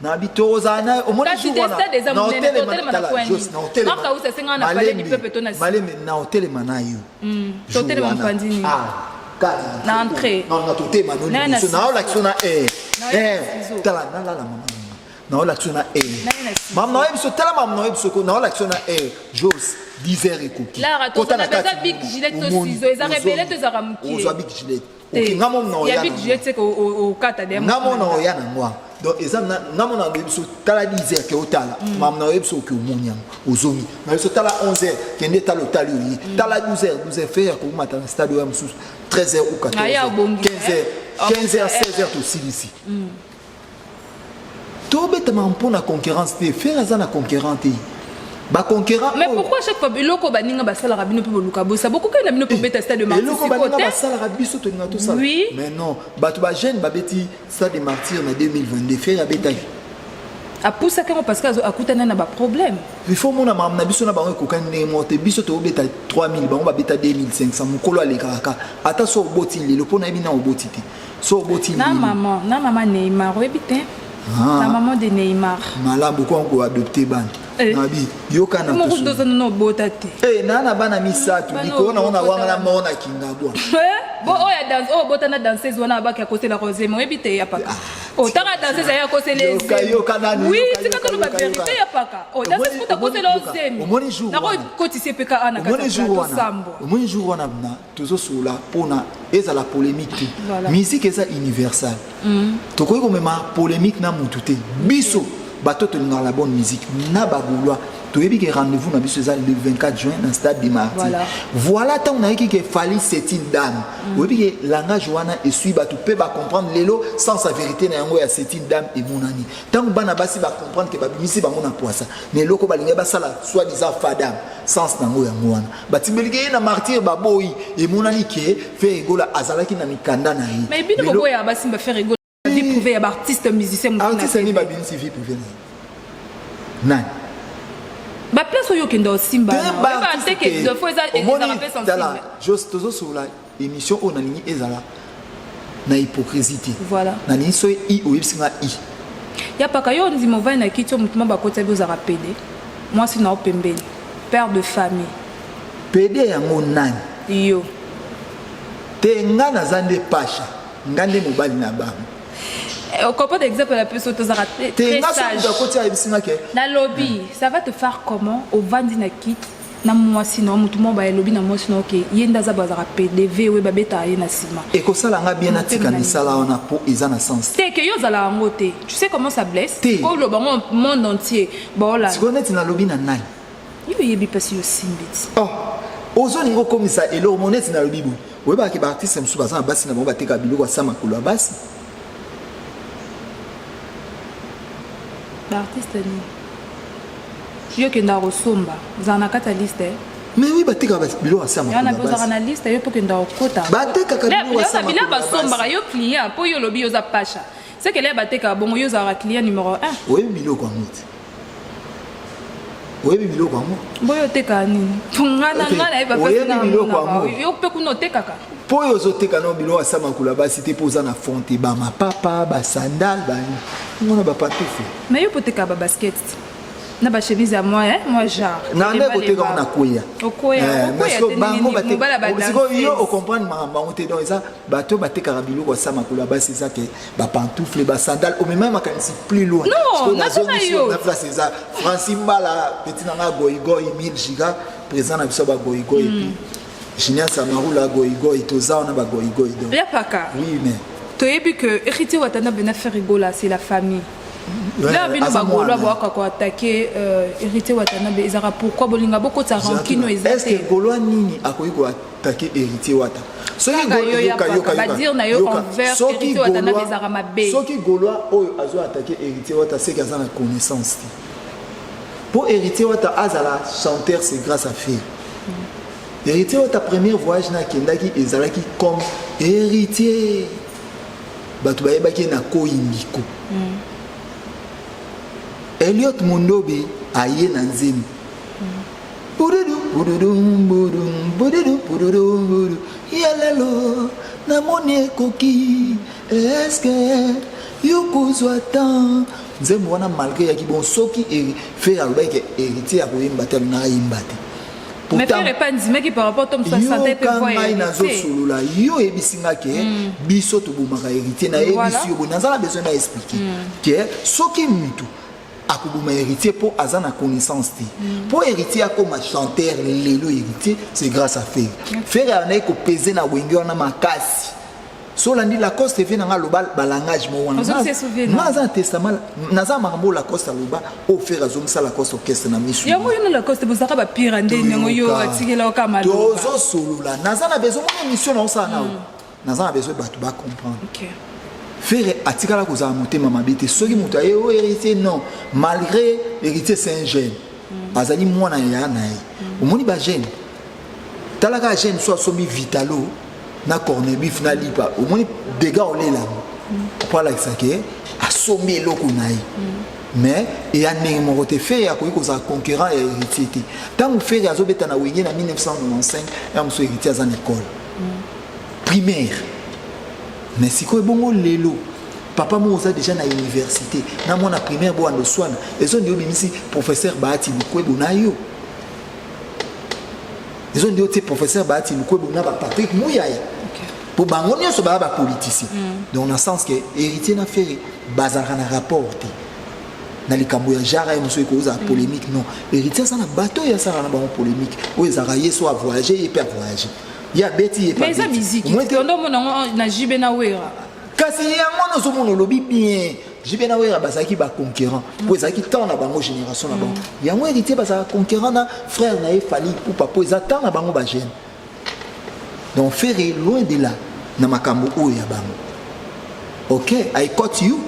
Na bi tozala na omoni. Kasi te, stade eza monene, totelema na kweni. Maka uza esengaka na palais du peuple to na Maleme na otelema na yo. Totelema mopanzi nini? Na entrée? Non, na totema no liboso, naolakisa na air. Tala, nalala mama, naolakisa na air. Mama, naoyebi biso, tala mama, naoyebi biso, naolakisa na air. Jos 10 heures ekoki. Kota na kati, bic Gillette to ciseau, ezaka ebele to ezaka mokie? Ozwa bic Gillette. Ok, nga mo na oya. Bic Gillette se okata de. Nga mo na oya na ngwa. Donc eza nga mo na oyebi biso, tala 10 heures ke otala. Mama, na oyebi biso oke, omoni yango, ozongi. Na biso, tala 11 heures, kende tala, otali, oye. Tala 12 heures, 12 heures fe ya komata na stade oya mosusu 13 heures ou 14 heures, 15 heures, 15 heures, 16 heures tosilisi. Tobetamaka mpona concurrence te. Ferre aza na concurrent te, baconcurrent. Mais pourquoi chaque fois biloko baninga basalaka, bino mpe boluka bosa bokokende na bino mpe bobeta stade de Martyr? Eloko baninga basalaka, biso tolinga tosala. Mais non, bato bajeune babeti stade de Martyr na 2022, Ferre abetaki. Apusaki yango parce que akutana na baproblème. Il faut mona makambo na biso na bango ekokani ndenge moko te. Biso tobeta 3000, bango babeta 2500. Mokolo alekaka kaka, ata so oboti lelo, mpo nayebi na oboti te, so oboti na mama, na mama Neymar, oyebi te? Ah. La maman de Neymar. Malamu ko koadopte bana. Eh. Nabi yoka na moko tozana obota te. Eh, na bana misato. Likolo na wana wanga na moko na Kingabwa. Eh, bo oyo ya danse, oyo obota na danseuse wana, abaki akosela Roseme, oyebi te ya paka? Otanga danseuse aye akosela. Yoka nanu. Oui, tika toloba vérité ya paka. O danseuse kuta akosela ozemi. Omoni jour wana. Nakokotisa epeka ana. Omoni jour wana. Sambwa. Omoni jour wana na tozosolola mpona ezala polémique te. Voilà. Musique eza universal. Tokoki komema polémique na mutu te. Biso bato tolingaka la bonne musique na bagaulois, toyebi ke rendez-vous na biso eza le 24 juin na stade des Martyrs. Voilà, ntango nayeki ke Fally c'est une dame, oyebi ke langage wana esui bato mpe bacomprendre lelo sans sa vérité na yango ya c'est une dame emonani. Ntango bana basi bacomprendre ke babimisi bango na poisa na eloko balingi basala soi disant fadame, sens nango yango wana batimbeliki ye na Martyr, baboyi. Emonani ke Ferre Gola azalaki na mikanda na ye. Mais bino boboya basimba Ferre Gola vie privée ya baartiste musicien motu na Artiste TV. nini babimisi vie privée na ye? Nani? Baplace oyo okenda osimba Te. oyeba Baartiste te ke te. defo eza Omoni, ezalaka mpe tala sensible. Jos, tozosolola émission oyo, nalingi ezala na hypocrisie te. Voilà. Nalingi soki i oyebisi nga i. Ya paka, yo ondima ovandi na kiti oyo, motu ma bakoti abi ozalaka pede, mwasi na yo pembeni, père de famille. Pede yango nani? Yo. Te, nga naza nde pasha, nga nde mobali na bango. Comprendre exemple na biso, tozalaka te très nga soki sage. moto akoti ayebisi nga ke Nalobi, ça va te faire comment? Ovandi na kiti na mwasi na yo, motu moko balobi na mwasi na yo ke ye nde aza bazalaka pdv oyo babetaka ye na nsima. Ekosala nga bien, natika Motema. misala wana mpo eza na sens te ke yo ozala yango te. Tu sais comment ça blesse? Te. Oloba ngo monde entier baolanda. Sikoyo neti nalobi na nani? Yo oyebi mpasi, yo osimbi ti. Oh, ozolinga okomisa eloko mo neti nalobi boye. Oyebaka baartiste mosusu baza na basi na bango, batekaka biloko asa makolo ya basi. Baartiste nini yo okendaka kosomba? Ozala na kati ya liste? Mais oui, batekaka biloko asa yana makolo mpe ya ozalaka basi. Na liste yo mpo okendaka kokota? Batekaka biloko ya sa Biloko makolo ya basi. basombaka, yo client, mpo yo olobi yo oza pasha sekele ya batekaka bongo, yo ozalaka client numéro 1. Oyebi biloko yango te, oyebi biloko yango. Boyo otekaka nini? Mpo nga na Ok, nga nayeba. Oyebi biloko yango. Yo mpe kuna otekaka? Mpo oyo ozoteka no biloko asa makolo ya basi te, mpo oza na fond te, bamapapa, basandale, bango na bapantoufle. Mais yo mpo otekaka babasket na bachemise ya mwa mwa genre. Na nde koteka ngo nakweya. Okweya, okweya te ndenge nini? Mobali ya ba Sikoyo yo danseuse. ocomprendre makambo yango te. Donc eza bato oyo batekaka biloko ya sa makolo ya basi, eza ke bapantoufle, basandale, omema makanisi plus loin. Non, Sikoyo naza na nazongisi yo. na place. Eza Francis Mbala, petit na nga, goigoi 1000 giga, président na biso ya bagoigoi, et puis Julien Samarula, goigoi, toza wana bagoigoi donc. Ya paka. Oui, mais Toyebi que Héritier Watanabe na Ferre Gola, c'est la famille. Ouais, Là bino aza bagaulois mwana. boyaka koattaquer Héritier Watanabe, ezalaka pourquoi bolinga bokotisa rancune oyo eza Est ce que te? Gaulois nini akoki koattaquer Héritier Wata? Soki Kaka yo ya paka, badire na yo envers Soki Héritier Watanabe ezalaka mabe. Soki Gaulois oyo azo attaquer Héritier Wata, seki aza na connaissance te. Mpo Héritier Wata azala chanteur, c'est grâce à Ferre. Héritier Wata, premier voyage na akendaki ezalaki comme Héritier, bato bayebaki ye na Koyimbiko. Eliot Mondobe aye na nzembo bududu bududu budu bududu bududu budu ya lelo namoni ekoki eske yo kozwa temps nzembo wana, malgré yaki bon, soki Ferre alobaki ke Héritier akoyemba te, alingaka ayemba te. Mais Ferre epa ndimaki par rapport to mosu asante mpe Yoka voix ya ngai. Héritier. Nazosolola, yo oyebisi nga ke biso tobomaka Héritier. Nayebisi yo boye, naza na besoin na expliquer ke soki mutu akoboma Héritier mpo aza na connaissance te, mpo Héritier akoma chanteur lelo, Héritier c'est grâce à Ferre. Ferre anayi kopese na Wenge wana makasi. So olandi Lacoste vie nanga, aloba balangage mo wana. Ozongisa souvenir. Nga aza na testament, naza na makambo oyo Lacoste aloba, oyo Ferre azongisa Lacoste orchestre na misu. Yango yo na Lacoste bozalaka bapire nde ndenge yo atikela oka maloba. Tozosolola, naza na besoin mona émission na osala nao, naza na besoin bato bacomprendre. Ferre atikala kozala motema mabe te. Soki moto aye oyo Héritier, non, malgré Héritier c'est un jeune, azali mwana ya na ye. Omoni bajeune, talaka jeune so asombi vitalo na corned-beef na lipa, omoni dega olelango po alakisa ke asombi eloko na ye. Mais eya ndenge moko te. Ferre akoki kozala concurrent ya Héritier te. Ntango Ferre azobeta na Wenge na 1995, ya mosusu Héritier aza na école primaire. Mais sikoyo ebongo lelo, papa moko oza déjà na université na mwana primaire, bowanda oswana, ezondi obimisi professeur Bahati Lukwebo na yo, ezondi otie professeur Bahati Lukwebo na baPatrick Muyaya, po bango nyonso baya bapoliticien. Donc na sens que Héritier na Ferre bazalaka na rapport te na likambo ya genre ye mosusu ekozala polémique. Non, Héritier aza na bato oyo asalaka na bango polémique, oyo ezalaka ye so avoyage, ye mpe avoyage, ye abeti, ye mpe Mais eza abeti. miziki. Omoni te? Tondo omona yango na JB na Wera. Kasi yango wana ozomona, olobi bien, JB na Wera bazalaki baconcurrent mpo ezalaki temps na bango, génération na bango. Yango Héritier bazalaka concurrent na frère na ye Fally Ipupa, mpo eza temps na bango bajeune. Donc Ferre, loin de là na makambo oyo ya bango. Ok, I caught you.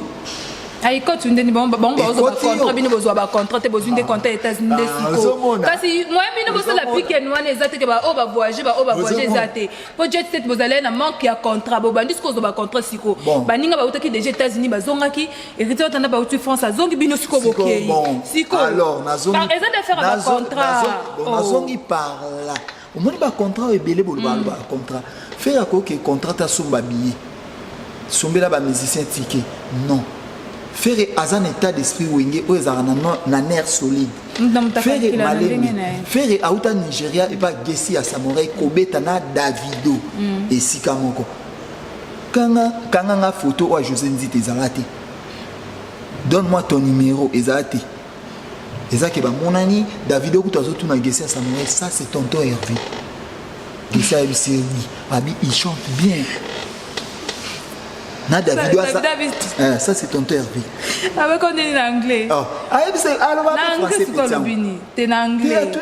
Ayikoti ndeni bango bazwa Ekoti yo. Bacontrat, bino bozwa bacontrat te, bozwi nde contrat États-Unis nde. Ah, Sikoyo ozomona. kasi moyen bino bosala Ozomona. piken wana eza te ke baoyo bavoyage, baoyo bavoyage eza Ozomona. te, mpo jet set bozali na manque ya contrat. Bobandi sikoyo ozwa bacontrat sikoyo. Bon. Baninga bautaki déjà États-Unis, bazongaki. Héritier otanda bauti France, azongi, bino sikoyo bokei. Bon, alors nazongi Eza nde affaire ya bacontrat. Bon, nazongi par là. Omoni bacontrat oyo ebele boloba, mm. Bacontrat, Ferre akoki contrat te asomba billet, sombela bamusicien ticket, non. Ferre aza na état d'esprit Wenge oyo ezalaka na nerf solide. Na moto Ferre akakila na malembe. ndenge na ye. Ferre auta Nigeria epa Gesi ya Samurai kobeta na Davido esika moko. Kanga kanga nga photo oyo ya José Nzite ezala te, donne moi ton numéro ezala te. Eza ke bamonani, Davido kutu azotuna Gesi ya Samurai: "Ça, c'est tonton Hervé?" Gesi ayebisi ye: "Oui." Abi: "Il chante bien." Na Davido aza Davido Eh, "Ça, c'est tonton Hervé." Abeko ndeni na anglais? Oh, ayebisi, aloba Na mpe anglais. français. Sikoyo Petit alobi nini te na anglais? Te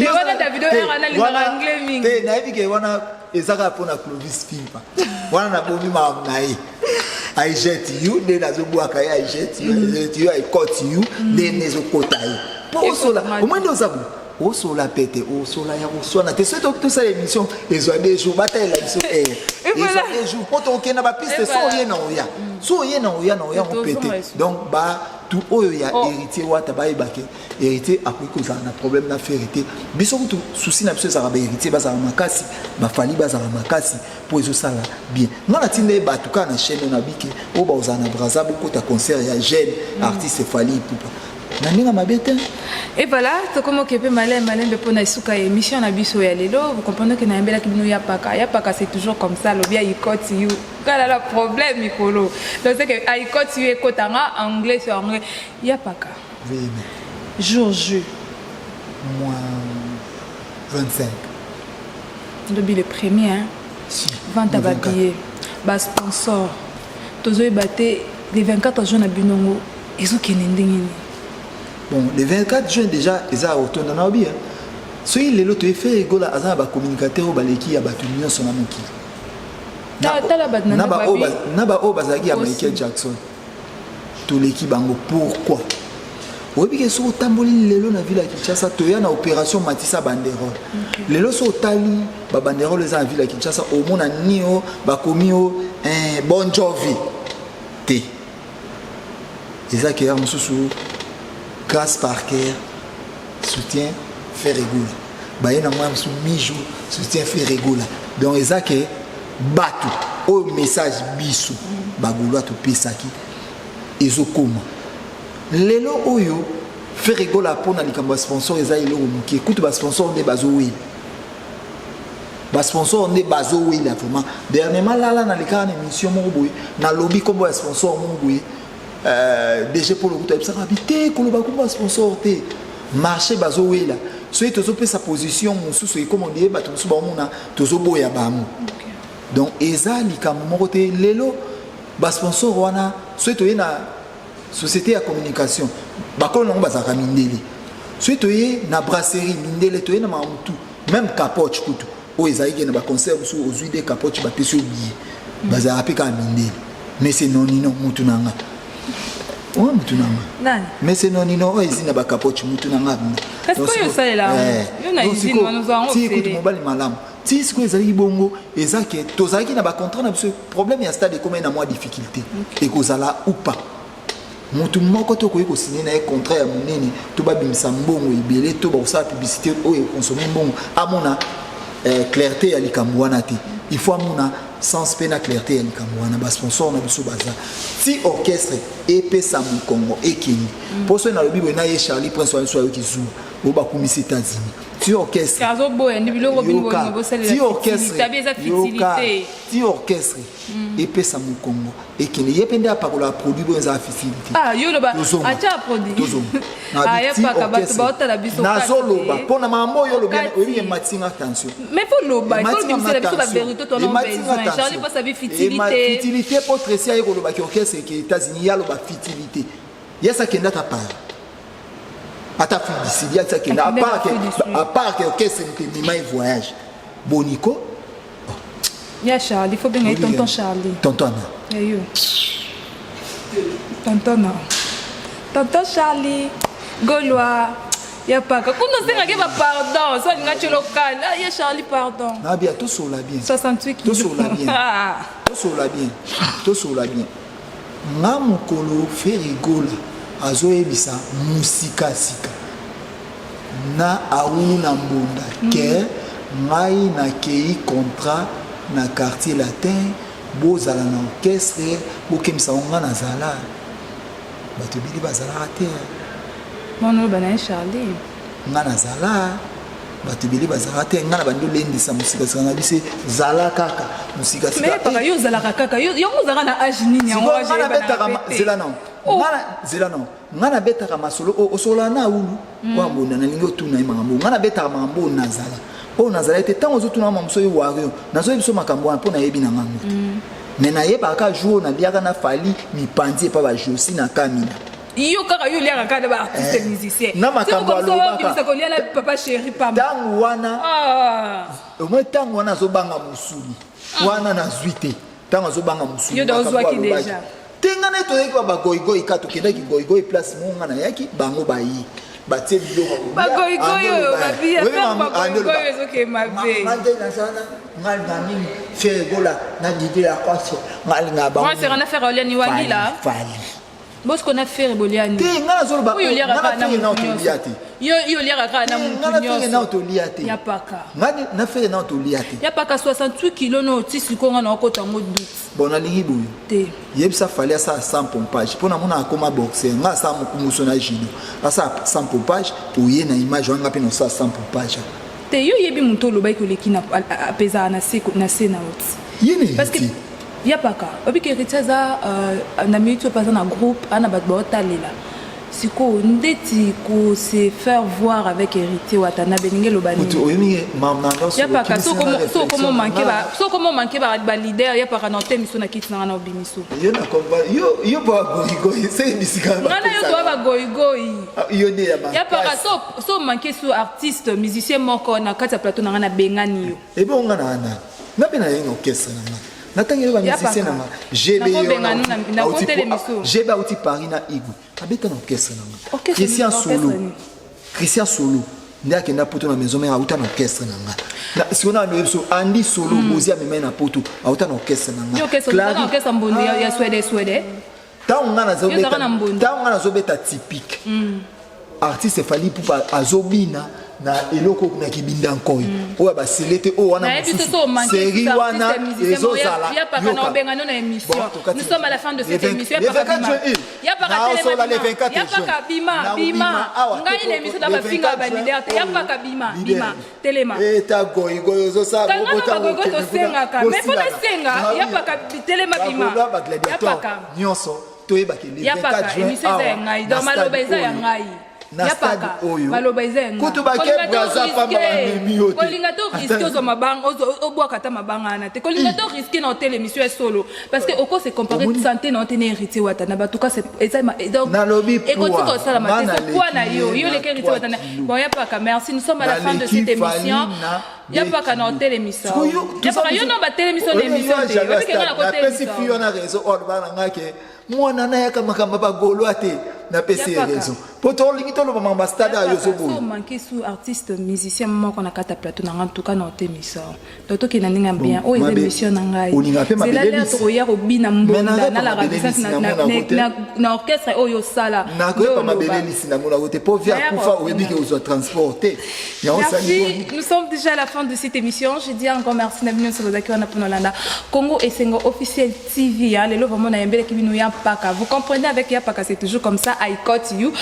wana Davido ere analingaka anglais mingi. Te, nayebi ke wana eza kaka mpona Clovis Fimpa wana, nabomi makambo na ye. I jet you nde nazobwaka ye, I jet you, I jet you, I caught you nde nde ezokota ye mpo osola. Omoi nde oza boye, osola pete, osola ya koswana te. Soki toki tosala émission, ezwa 2 jours, batalela biso aire, ezwa 2 jours mpo tokokenda bapiste. So oye na oya, so oye na oya na oya ngo pete. Donc batu oyo ya Héritier Wata bayebake Héritier akoki kozala na problème na Ferre te. Biso kutu souci na biso ezalaka baHéritier bazala makasi, baFally bazala makasi, mpo ezosala bien. Nga natinda ye bato kaka na chaîne oyo na bike oyo bakozala na Braza, bokota concert ya jeune artiste Fally Ipupa na ndenge mabe te. Et voilà, tokomi oke mpe malembe malembe mpona esuka ya émission na biso ya lelo. Vous comprenez que nayembelaki bino ya paka ya paka, c'est toujours comme ça. Lobi ayikoti you kala la problème mikolo. Donc c'est que ayikoti you ekotanga anglais sur anglais ya paka. Oui, jour J. Moins 25. Lobi le premier, hein? Si. Vente ya babillet, basponsor, tozoyeba te le 24 juin na bino ngo ezokende ndenge nini? Bon, le 24 juin déjà eza otonda na obi. Soki lelo toye, Ferre Gola aza na bacommunicateur oyo baleki ya bato nyonso na mokili. Tala bato na Na ndako. Na baoyo bazalaki ya Aussi. Michael Jackson, toleki bango. Pourquoi? Oyebi ke soki otamboli lelo na ville ya Kinshasa, toya na opération matisa banderole. Lelo so otali babanderole eza na ville ya Kinshasa, omona ni o bakomi o Bon Jovi te, eza ke ya mosusu Grace Parker soutien Ferre Gola, baye na mwa mosusu Mijou soutien Ferre Gola. Donc eza ke bato oyo message biso bagaulois topesaki ezokoma lelo oyo. Ferre Gola, mpona likambo ya sponsor, eza eloko moke. Kutu basponsor nde bazowela, basponsor nde bazowela vraiment. Dernièrement lala nalekaka na émission moko boye, nalobi nkombo ya sponsor moko boye, DG mpo lokuta ayebisaka bi te koloba nkombo ya sponsor te. Marché bazowela. Soki tozopesa position mosusu, ekoma ondie bato mosusu baomona tozoboya bango. Donc eza likambo moko te. Lelo basponsor wana, soki toye na société ya communication, bakolo nango bazalaka mindele. Soki toye na brasserie, mindele. Toye na makambo tu, même capoche kutu oyo ezalaki na baconcert mosusu, ozwi de capoche, bapesi yo billet, bazalaka mpe kaka mindele. Mais c'est nonino mutu na nga oyo, mutu na nga. Nani? Mais c'est nonino oyo ezi na bacapoche, mutu na nga. Kasi po oyo osalela yango. Yo na usine wana ozwa yango ti kutu ofele. Mobali malamu ti sikoyo ezalaki bongo. Eza ke tozalaki na bacontrat na biso. Problème ya stade ekomai na mwa difficulté, ekozala ou pas. Motu moko te okoki kosigne na ye contrat ya monene to babimisa mbongo ebele to bakosala publicité oyo ekonsome mbongo, amona clarté ya likambo wana te. Il faut amona sens mpe na clarté ya likambo wana. Basponsor na biso baza ti orchestre epesa mokongo ekende. Mpo soki nalobi boye na ye Charlie Prince wana, so ayoki zuwa oyo bakumisi États-Unis ti orchestre Azoboya nde biloko bino. Yoka, Bolingo bosalela ti orchestre tabi eza yoka, futilité. Ti orchestre epesa mokongo ekende, ye mpe nde apakolaka produit boyo eza futilité. Ah, yo loba. Tozonga. Atia produit. Tozonga. Ah, ya paka bato baotala biso. Nazoloba kati. mpo na makambo oyo olobi. Kati. Oyebi ematinga attention. Mais faut loba, il faut Ematinga bimisela biso attention. bavérité tona Ematinga besoin. Charlie attention. Prince abi futilité. Futilité mpo Tracy aye kolobaki orchestre eke États-Unis, ye aloba futilité. Yesi akende ata Paris, ata Afrique du Sud, yasi akende. Akende na Afrique du Sud. À part ke orchestre moto emema ye voyage boniko. Ya Charlie, faut benga ye tonton Charlie. Tonton ana. Ya yo tonton na tonton Charlie Gaulois ya paka kuna osengaki bapardon so alinga ti local. Ah, ye Charlie, pardon. Nabia tosola bien. 68 kilo. Tosola bien. Ah. Tosola bien, tosola bien. Nga mokolo Ferre Gola azoyebisa mosikasika na aulu na mbonda ke ngai nakei contrat na Quartier Latin, bozala na orchestre, bokembisa ngo. Nga nazala, bato ebele bazalaka te. Mwana oloba na ye Charlie. Nga nazala, bato ebele bazalaka te. Nga na bandi olendisa mosikasika na biso, zala kaka mosikasika. Mais paka yo ozalaka kaka yango ozalaka na age nini yango? Sikoyo Age nga nabetaka eyebanaka pe te. Zela nano. Oh. Zela nano, nga nabetaka masolo oyo osolola na awulu oyo mbonda. Nalingi otuna ye makambo oyo. Nga nabetaka makambo oyo nazala, oyo nazala ete ntango ozotuna makambo so oyo wario, nazoyebi biso makambo wana mpo nayebi na ngango te. Mais nayebaka kaka jour oyo naliaka na Fally mipanzi epa bajosi na Kamina. Yo kaka yo oliaka kaka na baartiste musicien. Na makambo alobaka. Kolia na papa chéri pamba. Ntango wana, Ah. omoi ntango wana azobanga mosuni wana nazwi te. Ntango azobanga mosuni Yo da makambo ozwaki alobaki. déjà. Te, nga na ye toyaki ba bagoigoi ka tokendaki goigoi place moko. Nga nayaki, bango bayi batie biloko ya kolia. Bagoigoi oyo, Andi oloba. babi, Oyebi affaire andi bagoigoi oloba. ezokende mabe. Nga nde nazala nga na nini, Ferre Gola na Didier Lacoste, nga alinga bango. Moi, c'est na faire olia ni wangila. Fally. Bosco na Ferre boliani. Te, nga nazoloba Oyo oliaka nga na kaka na Ferre nao mutu tolia nyonso. te. Yo oliaka kaka na Te, mutu nga na Ferre nao nyonso. tolia te. Ya paka. Nga na Ferre nao tolia te. Ya paka, 68 kilo no ti sikoyo nga na okota yango doute. Bon, nalingi boye. Te. Yebisa Fally asala sans pompage mpo namona akoma boxer. Nga asala mokumbuso na judo, asala sans pompage. Oye na image wana, nga mpe nosala sans pompage. Te, yo oyebi moto olobaki oleki na apezaka na se na se na yo ti. Ye na Parce que héritier. Ya paka oyebi ke héritier aza na minute oyo mpe aza na groupe ana bato baotalela sikoyo ndeti ko se faire voir avec héritier Watanabe elingi eloba Moto nini? oyebi mamnanga. Ya paka, so okoma manke baleader, ya paka na otemiso na kiti nanga na obimiso. Yo na komba yo bo bagoigoi se bisika. Nga na yo toa bagoigoi. Yo nde ya Ya paka, makasi. So manke so artiste musicien moko na kati ya plateau na nga, nabengani yo. Ebe nga na wana nga mpe nayenga orchestre na nga, natangeli bamusicien na nga GB. Nakobenga nu nakotela émission. GB auti Paris na Igwe, abeta na orchestre na nga. Orchestre Christian nini? Orchestre Solo nini? Christian Solo nde akenda Poto na Maison Mère, auta na orchestre na nga. Sikoyo na loyebi so Andi Solo Bozi amemai na Poto, auta na orchestre na nga. Yo orchestre oza na orchestre mbondo ya Swede Swede. Ntango nga Yo ozalaka na Mbondo. Ntango nga nazobeta typique, artiste Fally Ipupa azobina na eloko na kibinda nkoi oyo basele te oyo wana. Nayebi so so manke Série wana ezozala. Ya paka na obengano na émission. Nous sommes à la fin de cette émission. Le 24 juin, Ya paka, naosola le telema. 24 Ya paka, bima bima. Ngai na émission na bafinga ba leader te. Ya paka, bima bima, telema. Eta goyigoyi ozosala. Kanga na bagogo tosengaka, mais mpo nasenga, ya paka, telema, bima. Ya Bagladiator paka. nyonso toyebaki le Ya paka, 24 juin émission eza ya ngai, donc maloba eza ya ngai. Na Ya stade paka, oyo maloba eza ya ngai. Kutu bake Kolinga to Braza pamba bamemi yo te. Kolinga to risque ozwa mabanga, obwaka ata mabanga wana te. Kolinga to risque na hotel émission ya solo, parce que oko se comparer Omoni- santé na te na héritier wata na batuka donc Nalobi ekoki poids. kosalama te. Nga So poids na naleki yo ye yo na leki héritier 3 wata na kilo. bon. Ya paka, merci, nous sommes à la fin de Naleki cette émission. Fally na Ya paka na otelemisa ya paka yo no batelemisa na émission te oyebi ke nga na napesi kotelemisa fi wana raison oyo aloba na ngai ke mwana nayaka makambo ya bagaulois te. Napesi ye Ya paka. raison po tolingi toloba makambo ya stade ayo ozoboya. So manque su artiste musicien moko na kati ya plateau na nga, en tout cas na otemisa. Donc tokende ndenge ya bien. Oyo eza émission na ngai. Olingaka mpe Zela mabele lere lisi. tokoya kobina Mais mbonda naza na la pa mabele renaissance lisi namona yango te. na orchestre oyo osala. Nakoyeba Nde mabele oloba. lisi namonako te mpo vi Naya akufa kofina. oyebi ke ozwa transport te yango Merci. Nous sommes déjà à la fin de cette émission. Je dis encore merci na bino Sobozaki wana pona landa Congo Esengo officiel TV. Hein. Lelo vraiment na yembele kibino ya paka. Vous comprenez, avec ya paka, c'est toujours comme ça. I caught you.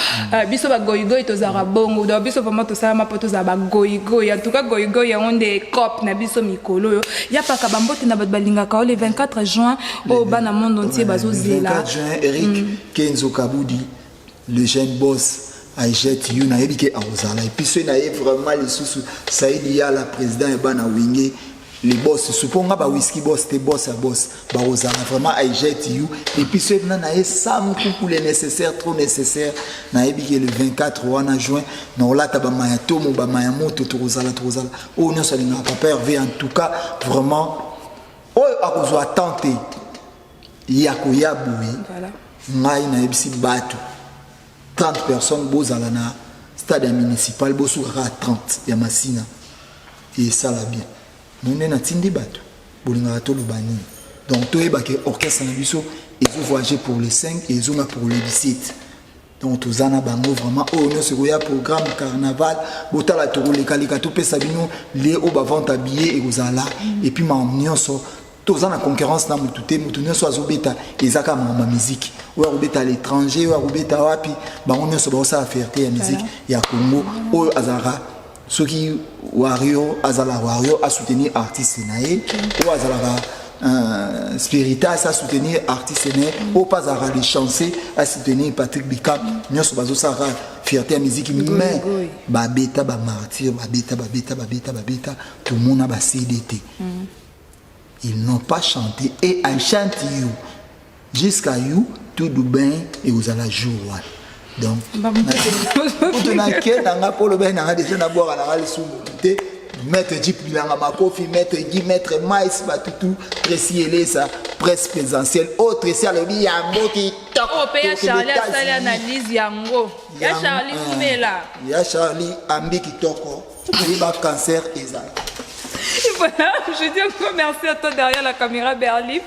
Biso ba goyi goyi tozara bongo. Donc biso vraiment tosala ma poto za ba goyi goyi. En tout cas goyi goyi ya onde cop na biso mikolo yo. Ya paka bambote na bato balingaka le 24 juin au bana monde entier bazo zela. 24 juin, Eric Kenzo Kabudi, le jeune boss Ajet yu, nayebi ke akozala. Et puis soki naye vraiment lisusu Saidi Yala, président ya bana Wenge, les boss supo nga ba whisky boss te, boss ya boss bakozala vraiment Ajet yu. Et puis soki na naye Sam Kuku, le nécessaire, trop nécessaire, nayebi ke le 24 wana juin na olata bamaya tomo bamaya moto, tokozala oyo nyonso alingaka papa Hervé. En tout cas vraiment oyo akozwa temps te ya koya boye. Ngai nayebisi bato 30 personnes bozala na stade ya municipal, bosuka kaka 30 ya Masina esala bien. Monde natindi bato bolingaka toloba nini? Donc toyeba ke orchestre na biso ezovoyage pour le 5 et ezonga pour le 17. Donc toza na bango vraiment oyo nyonso ekoya programme carnaval, botala tokolekaleka, topesa bino lie oyo bavente ya billet ekozala. Et puis makambo nyonso, toza na concurrence na motu te. Motu nyonso azobeta, eza kaka makambo ya musique. Oyo akobeta à l'étranger, oyo akobeta wapi, bango nyonso baosala fierté ya musique ya Congo. Oyo azalaka soki wario, azala wario, asoutenir artiste na ye. Oyo azalaka spiritas, asoutenir artiste na ye. Oyo mpe azalaka le chanceux, asoutenir Patrick Bikam. Nyonso bazosalaka fierté ya musique, mais Goyi. Babeta bamartyr, babeta, babeta, babeta, babeta, tomona bacd te. Ils n'ont pas chanté et I chante you jusqu'à you tout bien et ozala jour wana. Donc kutu nake nanga mpo olobai nanga deja nabwaka nanga lisumu te. Maître Jip Bilanga Makofi, maître Guy, maître Mais Batutu, Tracy Elesa, presse présidentielle oyo Tracy alobi yango kitoko. Oyo mpe ya Tokende Charlie asali États-Unis. Analyse yango ya Charlie Umela. Ya Charlie ambi kitoko, oyeba cancer ezala. Voilà, je dis encore merci à toi derrière la caméra, Berlif.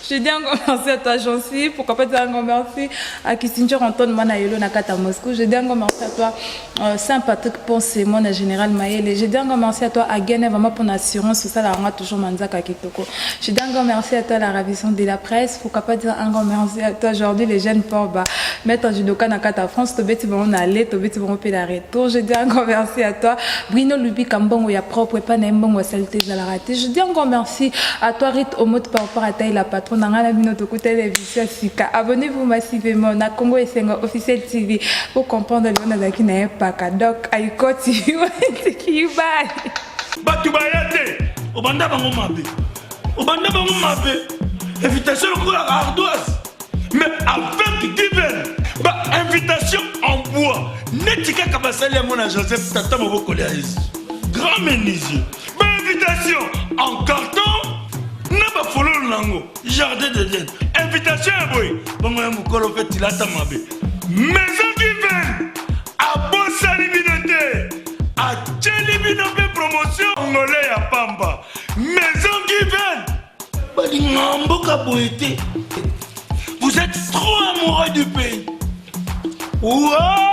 Je dis encore merci à toi, Jancy. Pourquoi pas dire encore merci à Kissinger Antoine Manayelo Nakata Moscou. Je dis encore merci à toi, Saint-Patrick Ponce, mon général Maël. Je dis encore merci à toi, à Guéné, vraiment pour l'assurance. Tout ça, là, on a toujours Manzaka Kitoko. Je dis encore merci à toi, la ravissante de la presse. Pourquoi pas dire encore merci à toi, aujourd'hui, les jeunes Porba. Maître Judoka Nakata France, Tobeti bon aller, Tobeti bon la retour. Je dis encore merci à toi, Bruno Lubi Kambongo, ya propre, pas Nembongo, saleté, la raté. Je dis encore merci à toi, Rit Omot, par rapport à Taï, la patronne, dans la bino télévision Sika. Abonnez-vous massivement na Congo Esengo officiel TV pour comprendre le nazaki na paka. Donc, ayikoti, you bye. Bato baya te, obanda bango mabe, obanda bango mabe, invitation lokola ardoise, mais avec divin bainvitation en bois neti kaka basali yango na Joseph tata mobokoli ya Yesu, grand menuisier. Bainvitation en carton na bafololo nango jardin d'Eden, invitation ya boye bongo ya mokolo mpe tilata mabe. Maison Given abosani bino te, atieli bino mpe promotion ngole ya pamba. Maison Given balinga mboka boye te. Vous êtes trop amoureux du pays. Wow!